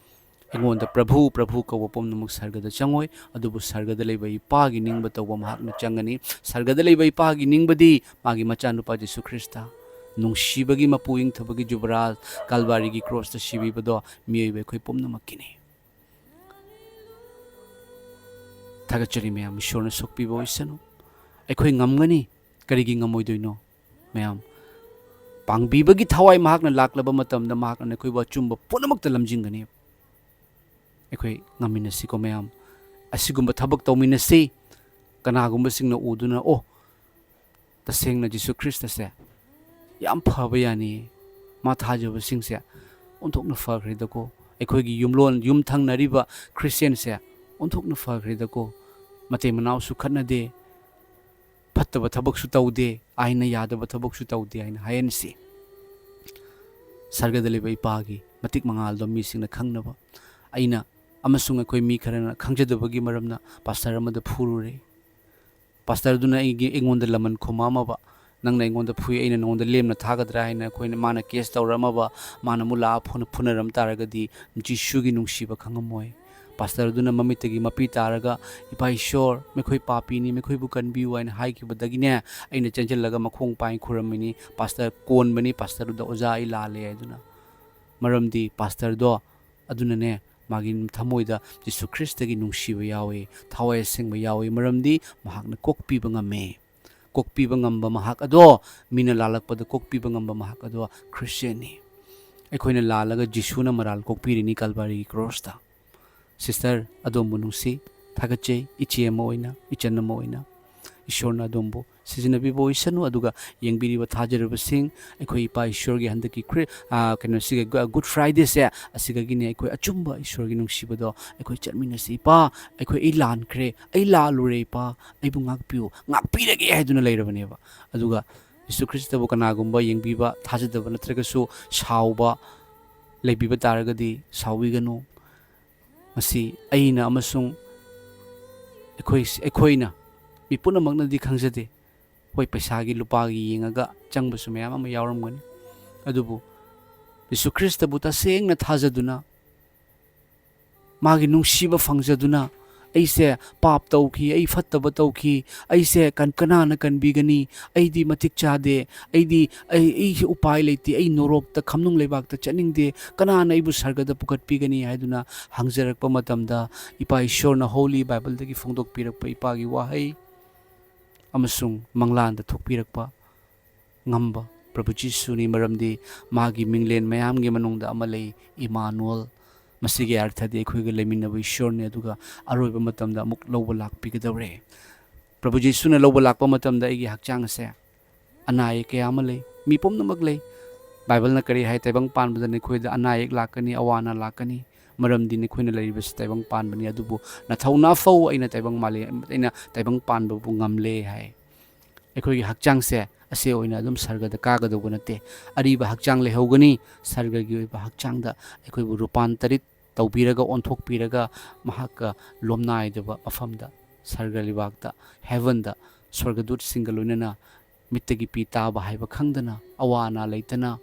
ꯑꯩꯉꯣꯟꯗ ꯄ꯭ꯔꯚꯨ ꯄ꯭ꯔꯚꯨ ꯀꯧꯕ ꯄꯨꯝꯅꯃꯛ ꯁꯔꯒꯗ ꯆꯪꯉꯣꯏ, ꯑꯗꯨꯕꯨ ꯁꯔꯒꯗ ꯂꯩꯕ ꯏꯄꯥꯒꯤ ꯅꯤꯡꯕ ꯇꯧꯕ ꯃꯍꯥꯛꯅ ꯆꯪꯒꯅꯤ꯫ ꯁꯔꯒꯗ ꯂꯩꯕ ꯏꯄꯥꯒꯤ ꯅꯤꯡꯕꯗꯤ ꯃꯥꯒꯤ ꯃꯆꯥꯅꯨꯄꯥ ꯖꯤꯁꯨ ꯈ꯭ꯔꯤꯁꯇ, ꯅꯨꯡꯁꯤꯕꯒꯤ ꯃꯄꯨ ꯏꯪꯊꯕꯒꯤ ꯖꯨꯕꯔꯥꯖ, ꯀꯜꯕꯥꯔꯤꯒꯤ ꯀ꯭ꯔꯣꯁꯇ ꯁꯤꯕꯤꯕꯗꯣ ꯃꯤꯑꯣꯏꯕ ꯑꯩꯈꯣꯏ ꯄꯨꯝꯅꯃꯛꯀꯤꯅꯤ꯫ ꯊꯥꯒꯠꯆꯔꯤ ꯃꯌꯥꯝ, ꯏꯁꯣꯔꯅ ꯁꯣꯛꯄꯤꯕ ꯑꯣꯏꯁꯅꯨ꯫ ꯑꯩꯈꯣꯏ ꯉꯝꯒꯅꯤ꯫ ꯀꯔꯤꯒꯤ ꯉꯝꯃꯣꯏꯗꯣꯏꯅꯣ? ꯃꯌꯥꯝ, ꯄꯥꯡꯕꯤꯕꯒꯤ ꯊꯋꯥꯏ ꯃꯍꯥꯛꯅ ꯂꯥꯛꯂꯕ ꯃꯇꯝꯗ ꯃꯍꯥꯛꯅ ꯑꯩꯈꯣꯏꯕꯨ ꯑꯆꯨꯝꯕ ꯄꯨꯝꯅꯃꯛꯇ ꯂꯝꯖꯤꯡꯒꯅꯤ꯫ ꯑꯩꯈꯣꯏ ꯉꯝꯃꯤꯟꯅꯁꯤꯀꯣ ꯃꯌꯥꯝ, ꯑꯁꯤꯒꯨꯝꯕ ꯊꯕꯛ ꯇꯧꯃꯤꯟꯅꯁꯤ꯫ ꯀꯅꯥꯒꯨꯝꯕꯁꯤꯡꯅ ꯎꯗꯨꯅ, "ꯑꯣ, ꯇꯁꯦꯡꯅ ꯖꯤꯁꯨ ꯈ꯭ꯔꯤꯁꯇꯁꯦ ꯌꯥꯝ ꯐꯕ ꯌꯥꯅꯤ, ꯃꯥ ꯊꯥꯖꯕꯁꯤꯡꯁꯦ ꯑꯣꯟꯊꯣꯛꯅ ꯐꯈ꯭ꯔꯦꯗꯀꯣ, ꯑꯩꯈꯣꯏꯒꯤ ꯌꯨꯝꯂꯣꯟ ꯌꯨꯝ ꯊꯪꯅꯔꯤꯕ ꯈ꯭ꯔꯤꯁꯇꯤꯌꯥꯟꯁꯦ ꯑꯣꯟꯊꯣꯛꯅ ꯐꯈ꯭ꯔꯦꯗꯀꯣ, ꯃꯇꯩ ꯃꯅꯥꯎꯁꯨ ꯈꯠꯅꯗꯦ, ꯐꯠꯇꯕ ꯊꯕꯛꯁꯨ ꯇꯧꯗꯦ, ꯑꯥꯏꯟꯅ ꯌꯥꯗꯕ ꯊꯕꯛꯁꯨ ꯇꯧꯗꯦ" ꯍꯥꯏꯅ ꯍꯥꯏꯍꯟꯁꯤ꯫ ꯁꯔꯒꯗ ꯂꯩꯕ ꯏꯄꯥꯒꯤ ꯃꯇꯤꯛ ꯃꯉꯥꯜꯗꯣ ꯃꯤꯁꯤꯡꯅ ꯈꯪꯅꯕ꯫ ꯑꯩꯅ ꯑꯃꯁꯨꯡ ꯑꯩꯈꯣꯏ ꯃꯤ ꯈꯔꯅ ꯈꯪꯖꯗꯕꯒꯤ ꯃꯔꯝꯅ ꯄꯥꯁꯇꯔ ꯑꯃꯗ ꯐꯨꯔꯨꯔꯦ꯫ ꯄꯥꯁꯇꯔꯗꯨꯅ ꯑꯩꯒꯤ, ꯑꯩꯉꯣꯟꯗ ꯂꯃꯟ ꯈꯨꯝꯃꯛꯑꯝꯃꯕ, "ꯅꯪꯅ ꯑꯩꯉꯣꯟꯗ ꯐꯨꯏ, ꯑꯩꯅ ꯅꯉꯣꯟꯗ ꯂꯦꯝꯅ ꯊꯥꯒꯗ꯭ꯔꯥ?" ꯍꯥꯏꯅ ꯑꯩꯈꯣꯏꯅ, ꯃꯥꯅ ꯀꯦꯁ ꯇꯧꯔꯛꯑꯝꯃꯕ, ꯃꯥꯅ ꯑꯃꯨꯛ ꯂꯥꯛꯑ ꯐꯨꯅ-, ꯐꯨꯅꯔꯝ ꯇꯥꯔꯒꯗꯤ ꯖꯤꯁꯨꯒꯤ ꯅꯨꯡꯁꯤꯕ ꯈꯪꯉꯝꯃꯣꯏ꯫ ꯄꯥꯁꯇꯔꯗꯨꯅ ꯃꯃꯤꯠꯇꯒꯤ ꯃꯄꯤ ꯇꯥꯔꯒ, "ꯏꯄꯥ ꯏꯁꯣꯔ, ꯃꯈꯣꯏ ꯄꯥꯄꯤꯅꯤ, ꯃꯈꯣꯏꯕꯨ ꯀꯟꯕꯤꯌꯨ" ꯍꯥꯏꯅ ꯍꯥꯏꯈꯤꯕꯗꯒꯤꯅꯦ, ꯑꯩꯅ ꯆꯦꯟꯁꯤꯜꯂꯒ ꯃꯈꯣꯡ ꯄꯥꯏ ꯈꯨꯔꯝꯃꯤꯅꯤ꯫ ꯄꯥꯁꯇꯔ ꯀꯣꯟꯕꯅꯤ, ꯄꯥꯁꯇꯔꯗꯨꯗ, "ꯑꯣꯖꯥ, ꯑꯩ ꯂꯥꯜꯂꯦ" ꯍꯥꯏꯗꯨꯅ꯫ ꯃꯔꯝꯗꯤ ꯄꯥꯁꯇꯔꯗꯣ ꯑꯗꯨꯅꯅꯦ, ꯃꯥꯒꯤ ꯊꯃꯣꯏꯗ ꯖꯤꯁꯨ ꯈ꯭ꯔꯤꯁꯇꯒꯤ ꯅꯨꯡꯁꯤꯕ ꯌꯥꯎꯏ, ꯊꯋꯥꯏ ꯑꯁꯦꯡꯕ ꯌꯥꯎꯏ, ꯃꯔꯝꯗꯤ ꯃꯍꯥꯛꯅ ꯀꯣꯛꯄꯤꯕ ꯉꯝꯃꯦ꯫ ꯀꯣꯛꯄꯤꯕ ꯉꯝꯕ ꯃꯍꯥꯛ ꯑꯗꯣ, ꯃꯤꯅ ꯂꯥꯜꯂꯛꯄꯗ ꯀꯣꯛꯄꯤꯕ ꯉꯝꯕ ꯃꯍꯥꯛ ꯑꯗꯣ ꯈ꯭ꯔꯤꯁꯇꯤꯌꯥꯟꯅꯤ꯫ ꯑꯩꯈꯣꯏꯅ ꯂꯥꯜꯂꯒ ꯖꯤꯁꯨꯅ ꯃꯔꯥꯜ ꯀꯣꯛꯄꯤꯔꯤꯅꯤ ꯀꯜꯕꯥꯔꯤꯒꯤ ꯀ꯭ꯔꯣꯁꯇ꯫ ꯁꯤꯁꯇꯔ, ꯑꯗꯣꯝꯕꯨ ꯅꯨꯡꯁꯤ, ꯊꯥꯒꯠꯆꯩ, ꯏꯆꯦ ꯑꯃ ꯑꯣꯏꯅ, ꯏꯆꯟ ꯑꯃ ꯑꯣꯏꯅ꯫ ꯏꯁꯣꯔꯅ ꯑꯗꯣꯝꯕꯨ ꯁꯤꯖꯤꯟꯅꯕꯤꯕ ꯑꯣꯏꯁꯅꯨ꯫ ꯑꯗꯨꯒ ꯌꯦꯡꯕꯤꯔꯤꯕ ꯊꯥꯖꯔꯤꯕꯁꯤꯡ, ꯑꯩꯈꯣꯏ ꯏꯄꯥ ꯏꯁꯣꯔꯒꯤ ꯍꯟꯗꯛꯀꯤ ꯈ꯭ꯔꯤ-, ꯑꯥ, ꯀꯩꯅꯣꯁꯤꯒ, ꯒ-, Good Fridayꯁꯦ, ꯑꯁꯤꯗꯒꯤꯅꯦ ꯑꯩꯈꯣꯏ ꯑꯆꯨꯝꯕ ꯏꯁꯣꯔꯒꯤ ꯅꯨꯡꯁꯤꯕꯗꯣ ꯑꯩꯈꯣꯏ ꯆꯠꯃꯤꯟꯅꯁꯤ꯫ "ꯏꯄꯥ, ꯑꯩꯈꯣꯏ, ꯑꯩ ꯂꯥꯟꯈ꯭ꯔꯦ, ꯑꯩ ꯂꯥꯜꯂꯨꯔꯦ, ꯏꯄꯥ, ꯑꯩꯕꯨ ꯉꯥꯛꯄꯤꯌꯨ, ꯉꯥꯛꯄꯤꯔꯒꯦ" ꯍꯥꯏꯗꯨꯅ ꯂꯩꯔꯕꯅꯦꯕ꯫ ꯑꯗꯨꯒ ꯖꯤꯁꯨ ꯈ꯭ꯔꯤꯁꯇꯕꯨ ꯀꯅꯥꯒꯨꯝꯕ ꯌꯦꯡꯕꯤꯕ ꯊꯥꯖꯗꯕ ꯅꯠꯇ꯭ꯔꯒꯁꯨ ꯁꯥꯎꯕ ꯂꯩꯕꯤꯕ ꯇꯥꯔꯒꯗꯤ ꯁꯥꯎꯕꯤꯒꯅꯨ꯫ ꯃꯁꯤ ꯑꯩꯅ ꯑꯃꯁꯨꯡ ꯑꯩꯈꯣꯏ, ꯑꯩꯈꯣꯏꯅ, ꯃꯤ ꯄꯨꯝꯅꯃꯛꯅꯗꯤ ꯈꯪꯖꯗꯦ꯫ ꯍꯣꯏ, ꯄꯩꯁꯥꯒꯤ ꯂꯨꯄꯥꯒꯤ ꯌꯦꯡꯉꯒ ꯆꯪꯕꯁꯨ ꯃꯌꯥꯝ ꯑꯃ ꯌꯥꯎꯔꯝꯒꯅꯤ, ꯑꯗꯨꯕꯨ ꯖꯤꯁꯨ ꯈ꯭ꯔꯤꯁꯇꯕꯨ ꯇꯁꯦꯡꯅ ꯊꯥꯖꯗꯨꯅ, ꯃꯥꯒꯤ ꯅꯨꯡꯁꯤꯕ ꯐꯪꯖꯗꯨꯅ, "ꯑꯩꯁꯦ ꯄꯥꯞ ꯇꯧꯈꯤ, ꯑꯩ ꯐꯠꯇꯕ ꯇꯧꯈꯤ, ꯑꯩꯁꯦ ꯀꯟ-, ꯀꯅꯥꯅ ꯀꯟꯕꯤꯒꯅꯤ? ꯑꯩꯗꯤ ꯃꯇꯤꯛ ꯆꯥꯗꯦ, ꯑꯩꯗꯤ, ꯑꯩ, ꯑꯩꯁꯦ ꯎꯄꯥꯏ ꯂꯩꯇꯦ, ꯑꯩ ꯅꯣꯔꯣꯛꯇ, ꯈꯝꯅꯨꯡ ꯂꯩꯕꯥꯛꯇ ꯆꯠꯅꯤꯡꯗꯦ, ꯀꯅꯥꯅ ꯑꯩꯕꯨ ꯁꯔꯒꯗ ꯄꯨꯈꯠꯄꯤꯒꯅꯤ?" ꯍꯥꯏꯗꯨꯅ ꯍꯪꯖꯔꯛꯄ ꯃꯇꯝꯗ, ꯏꯄꯥ ꯏꯁꯣꯔꯅ Holy Bibleꯗꯒꯤ ꯐꯣꯡꯗꯣꯛꯄꯤꯔꯛꯄ ꯏꯄꯥꯒꯤ ꯋꯥꯍꯩ ꯑꯃꯁꯨꯡ ꯃꯪꯂꯥꯟꯗ ꯊꯣꯛꯄꯤꯔꯛꯄ ꯉꯝꯕ ꯄ꯭ꯔꯚꯨ ꯖꯤꯁꯨꯅꯤ, ꯃꯔꯝꯗꯤ ꯃꯥꯒꯤ ꯃꯤꯡꯂꯦꯟ ꯃꯌꯥꯝꯒꯤ ꯃꯅꯨꯡꯗ ꯑꯃ ꯂꯩ, ꯏꯃꯥꯅꯨꯑꯦꯜ꯫ ꯃꯁꯤꯒꯤ ꯑꯔꯊꯗꯤ ꯑꯩꯈꯣꯏꯒ ꯂꯩꯃꯤꯟꯅꯕ ꯏꯁꯣꯔꯅꯤ, ꯑꯗꯨꯒ ꯑꯔꯣꯏꯕ ꯃꯇꯝꯗ ꯑꯃꯨꯛ ꯂꯧꯕ ꯂꯥꯛꯄꯤꯒꯗꯧꯔꯦ꯫ ꯄ꯭ꯔꯚꯨ ꯖꯤꯁꯨꯅ ꯂꯧꯕ ꯂꯥꯛꯄ ꯃꯇꯝꯗ ꯑꯩꯒꯤ ꯍꯛꯆꯥꯡ ꯑꯁꯦ, ꯑꯅꯥ ꯑꯌꯦꯛ ꯀꯌꯥ ꯑꯃ ꯂꯩ, ꯃꯤ ꯄꯨꯝꯅꯃꯛ ꯂꯩ꯫ ꯕꯥꯏꯕꯜꯅ ꯀꯔꯤ ꯍꯥꯏ? "ꯇꯥꯏꯕꯪ ꯄꯥꯟꯕꯗ ꯅꯈꯣꯏꯗ ꯑꯅꯥ ꯑꯌꯦꯛ ꯂꯥꯛꯀꯅꯤ, ꯑꯋꯥ ꯑꯅꯥ ꯂꯥꯛꯀꯅꯤ, ꯃꯔꯝꯗꯤ ꯅꯈꯣꯏꯅ ꯂꯩꯔꯤꯕꯁꯤ ꯇꯥꯏꯕꯪ ꯄꯥꯟꯕꯅꯤ, ꯑꯗꯨꯕꯨ ꯅꯊꯧꯅꯥ ꯐꯧ, ꯑꯩꯅ ꯇꯥꯏꯕꯪ ꯃꯥꯂꯦ-, ꯑꯩꯅ ꯇꯥꯏꯕꯪ ꯄꯥꯟꯕꯕꯨ ꯉꯝꯂꯦ" ꯍꯥꯏ꯫ ꯑꯩꯈꯣꯏꯒꯤ ꯍꯛꯆꯥꯡꯁꯦ ꯑꯁꯤ ꯑꯣꯏꯅ ꯑꯗꯨꯝ ꯁꯔꯒꯗ ꯀꯥꯒꯗꯧꯕ ꯅꯠꯇꯦ꯫ ꯑꯔꯤꯕ ꯍꯛꯆꯥꯡ ꯂꯩꯍꯧꯒꯅꯤ, ꯁꯔꯒꯒꯤ ꯑꯣꯏꯕ ꯍꯛꯆꯥꯡꯗ ꯑꯩꯈꯣꯏꯕꯨ ꯔꯨꯄꯥꯟꯇꯔꯤꯠ ꯇꯧꯕꯤꯔꯒ, ꯑꯣꯟꯊꯣꯛꯄꯤꯔꯒ, ꯃꯍꯥꯛꯀ ꯂꯣꯝꯅꯥꯏꯗꯕ ꯃꯐꯝꯗ, ꯁꯔꯒ ꯂꯩꯕꯥꯛꯇ, ꯍꯦꯚꯟꯗ, ꯁ꯭ꯋꯔꯒꯗꯨꯠꯁꯤꯡꯒ ꯂꯣꯏꯅꯅ ꯃꯤꯠꯇꯒꯤ ꯄꯤ ꯇꯥꯕ ꯍꯥꯏꯕ ꯈꯪꯗꯅ, ꯑꯋꯥ ꯑꯅꯥ ꯂꯩꯇꯅ,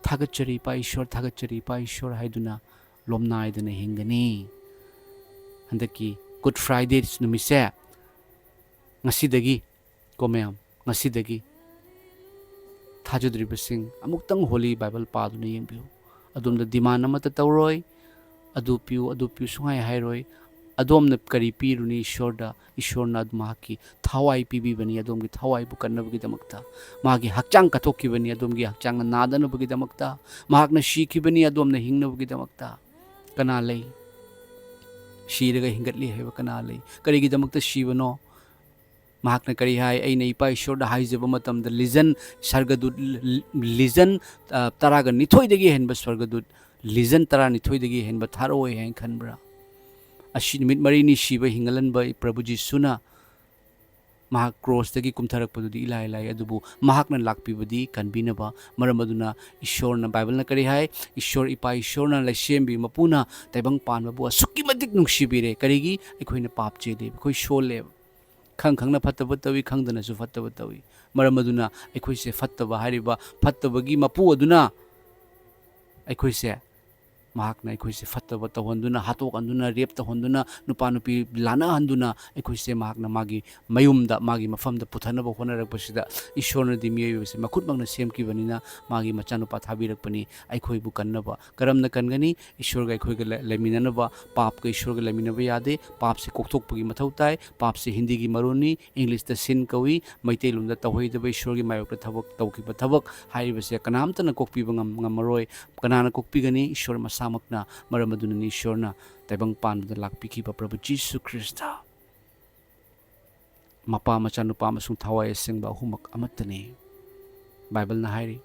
"ꯊꯥꯒꯠꯆꯔꯤ ꯏꯄꯥ ꯏꯁꯣꯔ, ꯊꯥꯒꯠꯆꯔꯤ ꯏꯄꯥ ꯏꯁꯣꯔ" ꯍꯥꯏꯗꯨꯅ ꯂꯣꯝꯅꯥꯏꯗꯅ ꯍꯤꯡꯒꯅꯤ꯫ ꯍꯟꯗꯛꯀꯤ Good Friday ꯅꯨꯃꯤꯠꯁꯦ ꯉꯁꯤꯗꯒꯤ, ꯀꯣ ꯃꯌꯥꯝ, ꯉꯁꯤꯗꯒꯤ ꯊꯥꯖꯗ꯭ꯔꯤꯕꯁꯤꯡ ꯑꯃꯨꯛꯇꯪ Holy Bible ꯄꯥꯗꯨꯅ ꯌꯦꯡꯕꯤꯌꯨ꯫ ꯑꯗꯣꯝꯗ demand ꯑꯃꯠꯇ ꯇꯧꯔꯣꯏ, "ꯑꯗꯨ ꯄꯤꯌꯨ, ꯑꯗꯨ ꯄꯤꯌꯨ" ꯁꯨꯡꯍꯥꯏ ꯍꯥꯏꯔꯣꯏ꯫ ꯑꯗꯣꯝꯅ ꯀꯔꯤ ꯄꯤꯔꯨꯅꯤ ꯏꯁꯣꯔꯗ? ꯏꯁꯣꯔꯅ ꯃꯍꯥꯛꯀꯤ ꯊꯋꯥꯏ ꯄꯤꯕꯤꯕꯅꯤ, ꯑꯗꯣꯝꯒꯤ ꯊꯋꯥꯏꯕꯨ ꯀꯟꯅꯕꯒꯤꯗꯃꯛꯇ꯫ ꯃꯍꯥꯛꯀꯤ ꯍꯛꯆꯥꯡ ꯀꯠꯊꯣꯛꯈꯤꯕꯅꯤ, ꯑꯗꯣꯝꯒꯤ ꯍꯛꯆꯥꯡꯅ ꯅꯥꯗꯅꯕꯒꯤꯗꯃꯛꯇ꯫ ꯃꯍꯥꯛꯅ ꯁꯤꯈꯤꯕꯅꯤ, ꯑꯗꯣꯝꯅ ꯍꯤꯡꯅꯕꯒꯤꯗꯃꯛꯇ꯫ ꯀꯅꯥ ꯂꯩ? ꯁꯤꯔꯒ ꯍꯤꯡꯒꯠꯂꯤ ꯍꯥꯏꯕ ꯀꯅꯥ ꯂꯩ? ꯀꯔꯤꯒꯤꯗꯃꯛꯇ ꯁꯤꯕꯅꯣ? ꯃꯍꯥꯛꯅ ꯀꯔꯤ ꯍꯥꯏ? "ꯑꯩꯅ ꯏꯄꯥ ꯏꯁꯣꯔꯗ ꯍꯥꯏꯖꯕ ꯃꯇꯝꯗ ꯂꯤꯖꯟ ꯁꯔꯒꯗꯨꯠ, ꯂꯤꯖꯟ, ꯑ, ꯇꯔꯥꯒ ꯅꯤꯊꯣꯏꯗꯒꯤ ꯍꯦꯟꯕ ꯁ꯭ꯋꯔꯒꯗꯨꯠ, ꯂꯤꯖꯟ ꯇꯔꯥꯅꯤꯊꯣꯏꯗꯒꯤ ꯍꯦꯟꯕ ꯊꯥꯔꯛꯑꯣꯏ" ꯍꯥꯏꯅ ꯈꯟꯕ꯭ꯔꯥ? ꯑꯁꯤ ꯅꯨꯃꯤꯠ ꯃꯔꯤꯅꯤ ꯁꯤꯕ ꯍꯤꯡꯍꯜꯍꯟꯕ ꯄ꯭ꯔꯚꯨ ꯖꯤꯁꯨꯅ ꯃꯍꯥꯛ ꯀ꯭ꯔꯣꯁꯇꯒꯤ ꯀꯨꯝꯊꯔꯛꯄꯗꯨꯗꯤ ꯏꯂꯥꯏ ꯂꯥꯏ, ꯑꯗꯨꯕꯨ ꯃꯍꯥꯛꯅ ꯂꯥꯛꯄꯤꯕꯗꯤ ꯀꯟꯕꯤꯅꯕ꯫ ꯃꯔꯝ ꯑꯗꯨꯅ ꯏꯁꯣꯔꯅ, ꯕꯥꯏꯕꯜꯅ ꯀꯔꯤ ꯍꯥꯏ? ꯏꯁꯣꯔ, ꯏꯄꯥ ꯏꯁꯣꯔꯅ, ꯂꯩꯁꯦꯝꯕꯤ ꯃꯄꯨꯅ ꯇꯥꯏꯕꯪ ꯄꯥꯟꯕꯕꯨ ꯑꯁꯨꯛꯀꯤ ꯃꯇꯤꯛ ꯅꯨꯡꯁꯤꯕꯤꯔꯦ꯫ ꯀꯔꯤꯒꯤ? ꯑꯩꯈꯣꯏꯅ ꯄꯥꯞ ꯆꯦꯜꯂꯦꯕ, ꯑꯩꯈꯣꯏ ꯁꯣꯜꯂꯦꯕ꯫ ꯈꯪ ꯈꯪꯅ ꯐꯠꯇꯕ ꯇꯧꯏ, ꯈꯪꯗꯅꯁꯨ ꯐꯠꯇꯕ ꯇꯧꯏ꯫ ꯃꯔꯝ ꯑꯗꯨꯅ ꯑꯩꯈꯣꯏꯁꯦ ꯐꯠꯇꯕ ꯍꯥꯏꯔꯤꯕ ꯐꯠꯇꯕꯒꯤ ꯃꯄꯨ ꯑꯗꯨꯅ ꯑꯩꯈꯣꯏꯁꯦ, ꯃꯍꯥꯛꯅ ꯑꯩꯈꯣꯏꯁꯦ ꯐꯠꯇꯕ ꯇꯧꯍꯟꯗꯨꯅ, ꯍꯥꯠꯇꯣꯛꯍꯟꯗꯨꯅ, ꯔꯦꯞ ꯇꯧꯍꯟꯗꯨꯅ, ꯅꯨꯄꯥ ꯅꯨꯄꯤ ꯂꯥꯟꯅꯍꯟꯗꯨꯅ ꯑꯩꯈꯣꯏꯁꯦ ꯃꯍꯥꯛꯅ ꯃꯥꯒꯤ ꯃꯌꯨꯝꯗ, ꯃꯥꯒꯤ ꯃꯐꯝꯗ ꯄꯨꯊꯅꯕ ꯍꯣꯠꯅꯔꯛꯄꯁꯤꯗ ꯏꯁꯣꯔꯅꯗꯤ ꯃꯤꯑꯣꯏꯕꯁꯦ ꯃꯈꯨꯠꯃꯛꯅ ꯁꯦꯝꯈꯤꯕꯅꯤꯅ ꯃꯥꯒꯤ ꯃꯆꯥꯅꯨꯄꯥ ꯊꯥꯕꯤꯔꯛꯄꯅꯤ꯫ ꯑꯩꯈꯣꯏꯕꯨ ꯀꯟꯅꯕ꯫ ꯀꯔꯝꯅ ꯀꯟꯒꯅꯤ? ꯏꯁꯣꯔꯒ ꯑꯩꯈꯣꯏꯒ ꯂꯩ-, ꯂꯩꯃꯤꯟꯅꯅꯕ꯫ ꯄꯥꯞꯀ ꯏꯁꯣꯔꯒ ꯂꯩꯃꯤꯟꯅꯕ ꯌꯥꯗꯦ꯫ ꯄꯥꯞꯁꯦ ꯀꯣꯛꯊꯣꯛꯄꯒꯤ ꯃꯊꯧ ꯇꯥꯏ꯫ ꯄꯥꯞꯁꯦ ꯍꯤꯟꯗꯤꯒꯤ ꯃꯔꯣꯟꯅꯤ, ꯏꯪꯂꯤꯁꯇ ꯁꯤꯟ ꯀꯧꯏ, ꯃꯩꯇꯩꯂꯣꯟꯗ ꯇꯧꯍꯩꯗꯕ, ꯏꯁꯣꯔꯒꯤ ꯃꯥꯌꯣꯛꯇ ꯊꯕꯛ ꯇꯧꯈꯤꯕ ꯊꯕꯛ ꯍꯥꯏꯔꯤꯕꯁꯦ ꯀꯅꯥꯝꯇꯅ ꯀꯣꯛꯄꯤꯕ ꯉꯝ-, ꯉꯝꯃꯔꯣꯏ꯫ ꯀꯅꯥꯅ ꯀꯣꯛꯄꯤꯒꯅꯤ? ꯏꯁꯣꯔ ꯃꯁꯥꯃꯛꯅ꯫ ꯃꯔꯝ ꯑꯗꯨꯅꯅꯤ ꯏꯁꯣꯔꯅ ꯇꯥꯏꯕꯪ ꯄꯥꯟꯕꯗ ꯂꯥꯛꯄꯤꯈꯤꯕ ꯄ꯭ꯔꯚꯨ ꯖꯤꯁꯨ ꯈ꯭ꯔꯤꯁꯇ꯫ ꯃꯄꯥ, ꯃꯆꯥꯅꯨꯄꯥ ꯑꯃꯁꯨꯡ ꯊꯋꯥꯏ ꯑꯁꯦꯡꯕ ꯑꯍꯨꯝꯃꯛ ꯑꯃꯠꯇꯅꯤ꯫ ꯕꯥꯏꯕꯜꯅ ꯍꯥꯏꯔꯤ,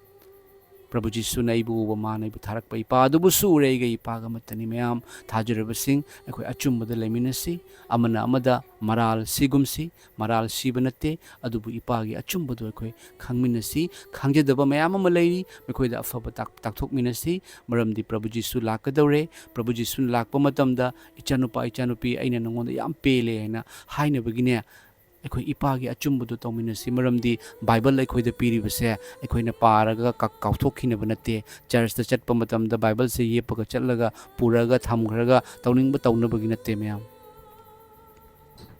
"ꯄ꯭ꯔꯚꯨ ꯖꯤꯁꯨꯅ ꯑꯩꯕꯨ ꯎꯕ, ꯃꯥꯅ ꯑꯩꯕꯨ ꯊꯥꯔꯛꯄ ꯏꯄꯥ ꯑꯗꯨꯕꯨꯁꯨ ꯎꯔꯦ, ꯑꯩꯒ ꯏꯄꯥꯒ ꯑꯃꯠꯇꯅꯤ꯫" ꯃꯌꯥꯝ ꯊꯥꯖꯔꯕꯁꯤꯡ, ꯑꯩꯈꯣꯏ ꯑꯆꯨꯝꯕꯗ ꯂꯩꯃꯤꯟꯅꯁꯤ, ꯑꯃꯅ ꯑꯃꯗ ꯃꯔꯥꯜ ꯁꯤꯒꯨꯝꯁꯤ꯫ ꯃꯔꯥꯜ ꯁꯤꯕ ꯅꯠꯇꯦ, ꯑꯗꯨꯕꯨ ꯏꯄꯥꯒꯤ ꯑꯆꯨꯝꯕꯗꯨ ꯑꯩꯈꯣꯏ ꯈꯪꯃꯤꯟꯅꯁꯤ꯫ ꯈꯪꯖꯗꯕ ꯃꯌꯥꯝ ꯑꯃ ꯂꯩꯔꯤ, ꯃꯈꯣꯏꯗ ꯑꯐꯕ ꯇꯥꯛ-, ꯇꯥꯛꯊꯣꯛꯃꯤꯟꯅꯁꯤ꯫ ꯃꯔꯝꯗꯤ ꯄ꯭ꯔꯚꯨ ꯖꯤꯁꯨ ꯂꯥꯛꯀꯗꯧꯔꯦ꯫ ꯄ꯭ꯔꯚꯨ ꯖꯤꯁꯨꯅ ꯂꯥꯛꯄ ꯃꯇꯝꯗ, "ꯏꯆꯥꯅꯨꯄꯥ, ꯏꯆꯥꯅꯨꯄꯤ, ꯑꯩꯅ ꯅꯉꯣꯟꯗ ꯌꯥꯝ ꯄꯦꯜꯂꯦ" ꯍꯥꯏꯅ ꯍꯥꯏꯅꯕꯒꯤꯅꯦ, ꯑꯩꯈꯣꯏ ꯏꯄꯥꯒꯤ ꯑꯆꯨꯝꯕꯗꯨ ꯇꯧꯃꯤꯟꯅꯁꯤ꯫ ꯃꯔꯝꯗꯤ ꯕꯥꯏꯕꯜ ꯑꯩꯈꯣꯏꯗ ꯄꯤꯔꯤꯕꯁꯦ ꯑꯩꯈꯣꯏꯅ ꯄꯥꯔꯒ ꯀꯥ-, ꯀꯥꯎꯊꯣꯛꯈꯤꯅꯕ ꯅꯠꯇꯦ꯫ ꯆꯔꯆꯇ ꯆꯠꯄ ꯃꯇꯝꯗ ꯕꯥꯏꯕꯜꯁꯦ ꯌꯦꯞꯄꯒ ꯆꯠꯂꯒ ꯄꯨꯔꯒ ꯊꯝꯈ꯭ꯔꯒ ꯇꯧꯅꯤꯡꯕ ꯇꯧꯅꯕꯒꯤ ꯅꯠꯇꯦ, ꯃꯌꯥꯝ꯫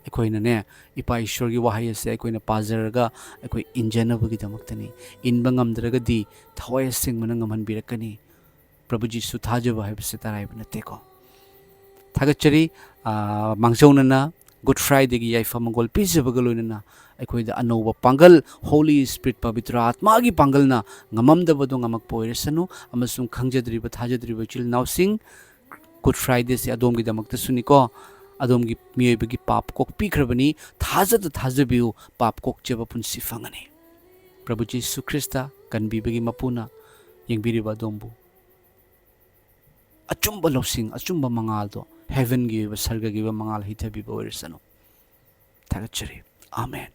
ꯑꯩꯈꯣꯏꯅꯅꯦ, ꯏꯄꯥ ꯏꯁꯣꯔꯒꯤ ꯋꯥꯍꯩ ꯑꯁꯦ ꯑꯩꯈꯣꯏꯅ ꯄꯥꯖꯔꯒ ꯑꯩꯈꯣꯏ ꯏꯟꯖꯅꯕꯒꯤꯗꯃꯛꯇꯅꯤ꯫ ꯏꯟꯕ ꯉꯝꯗ꯭ꯔꯒꯗꯤ ꯊꯋꯥꯏ ꯑꯁꯦꯡꯕꯅ ꯉꯝꯍꯟꯕꯤꯔꯛꯀꯅꯤ꯫ ꯄ꯭ꯔꯚꯨ ꯖꯤꯁꯨ ꯊꯥꯖꯕ ꯍꯥꯏꯕꯁꯦ ꯇꯔꯥꯏꯕ ꯅꯠꯇꯦꯀꯣ꯫ ꯊꯥꯒꯠꯆꯔꯤ꯫ ꯑꯥ, ꯃꯥꯡꯖꯧꯅꯅ Good Fridayꯒꯤ ꯌꯥꯏꯐ ꯃꯪꯒꯣꯜ ꯄꯤꯖꯕꯒ ꯂꯣꯏꯅꯅ ꯑꯩꯈꯣꯏꯗ ꯑꯅꯧꯕ ꯄꯥꯡꯒꯜ, Holy Spirit, ꯄꯕꯤꯇ꯭ꯔ ꯑꯥꯠꯃꯥꯒꯤ ꯄꯥꯡꯒꯜꯅ ꯉꯝꯃꯝꯗꯕꯗꯣ ꯉꯝꯃꯛꯄ ꯑꯣꯏꯔꯁꯅꯨ, ꯑꯃꯁꯨꯡ ꯈꯪꯖꯗ꯭ꯔꯤꯕ, ꯊꯥꯖꯗ꯭ꯔꯤꯕ ꯏꯆꯤꯜ ꯏꯅꯥꯎꯁꯤꯡ, Good Fridayꯁꯦ ꯑꯗꯣꯝꯒꯤꯗꯃꯛꯇꯁꯨꯅꯤꯀꯣ꯫ ꯑꯗꯣꯝꯒꯤ ꯃꯤꯑꯣꯏꯕꯒꯤ ꯄꯥꯞ ꯀꯣꯛꯄꯤꯈ꯭ꯔꯕꯅꯤ꯫ ꯊꯥꯖꯗ ꯊꯥꯖꯕꯤꯌꯨ, ꯄꯥꯞ ꯀꯣꯛꯆꯕ ꯄꯨꯟꯁꯤ ꯐꯪꯒꯅꯤ꯫ ꯄ꯭ꯔꯚꯨ ꯖꯤꯁꯨ ꯈ꯭ꯔꯤꯁꯇ ꯀꯟꯕꯤꯕꯒꯤ ꯃꯄꯨꯅ ꯌꯦꯡꯕꯤꯔꯤꯕ ꯑꯗꯣꯝꯕꯨ ꯑꯆꯨꯝꯕ ꯂꯧꯁꯤꯡ, ꯑꯆꯨꯝꯕ ꯃꯉꯥꯜꯗꯣ, heavenꯒꯤ ꯑꯣꯏꯕ, ꯁꯔꯒꯒꯤ ꯑꯣꯏꯕ ꯃꯉꯥꯜ ꯍꯩꯊꯕꯤꯕ ꯑꯣꯏꯔꯁꯅꯨ꯫ ꯊꯥꯒꯠꯆꯔꯤ꯫ ꯑꯥꯃꯦꯟ꯫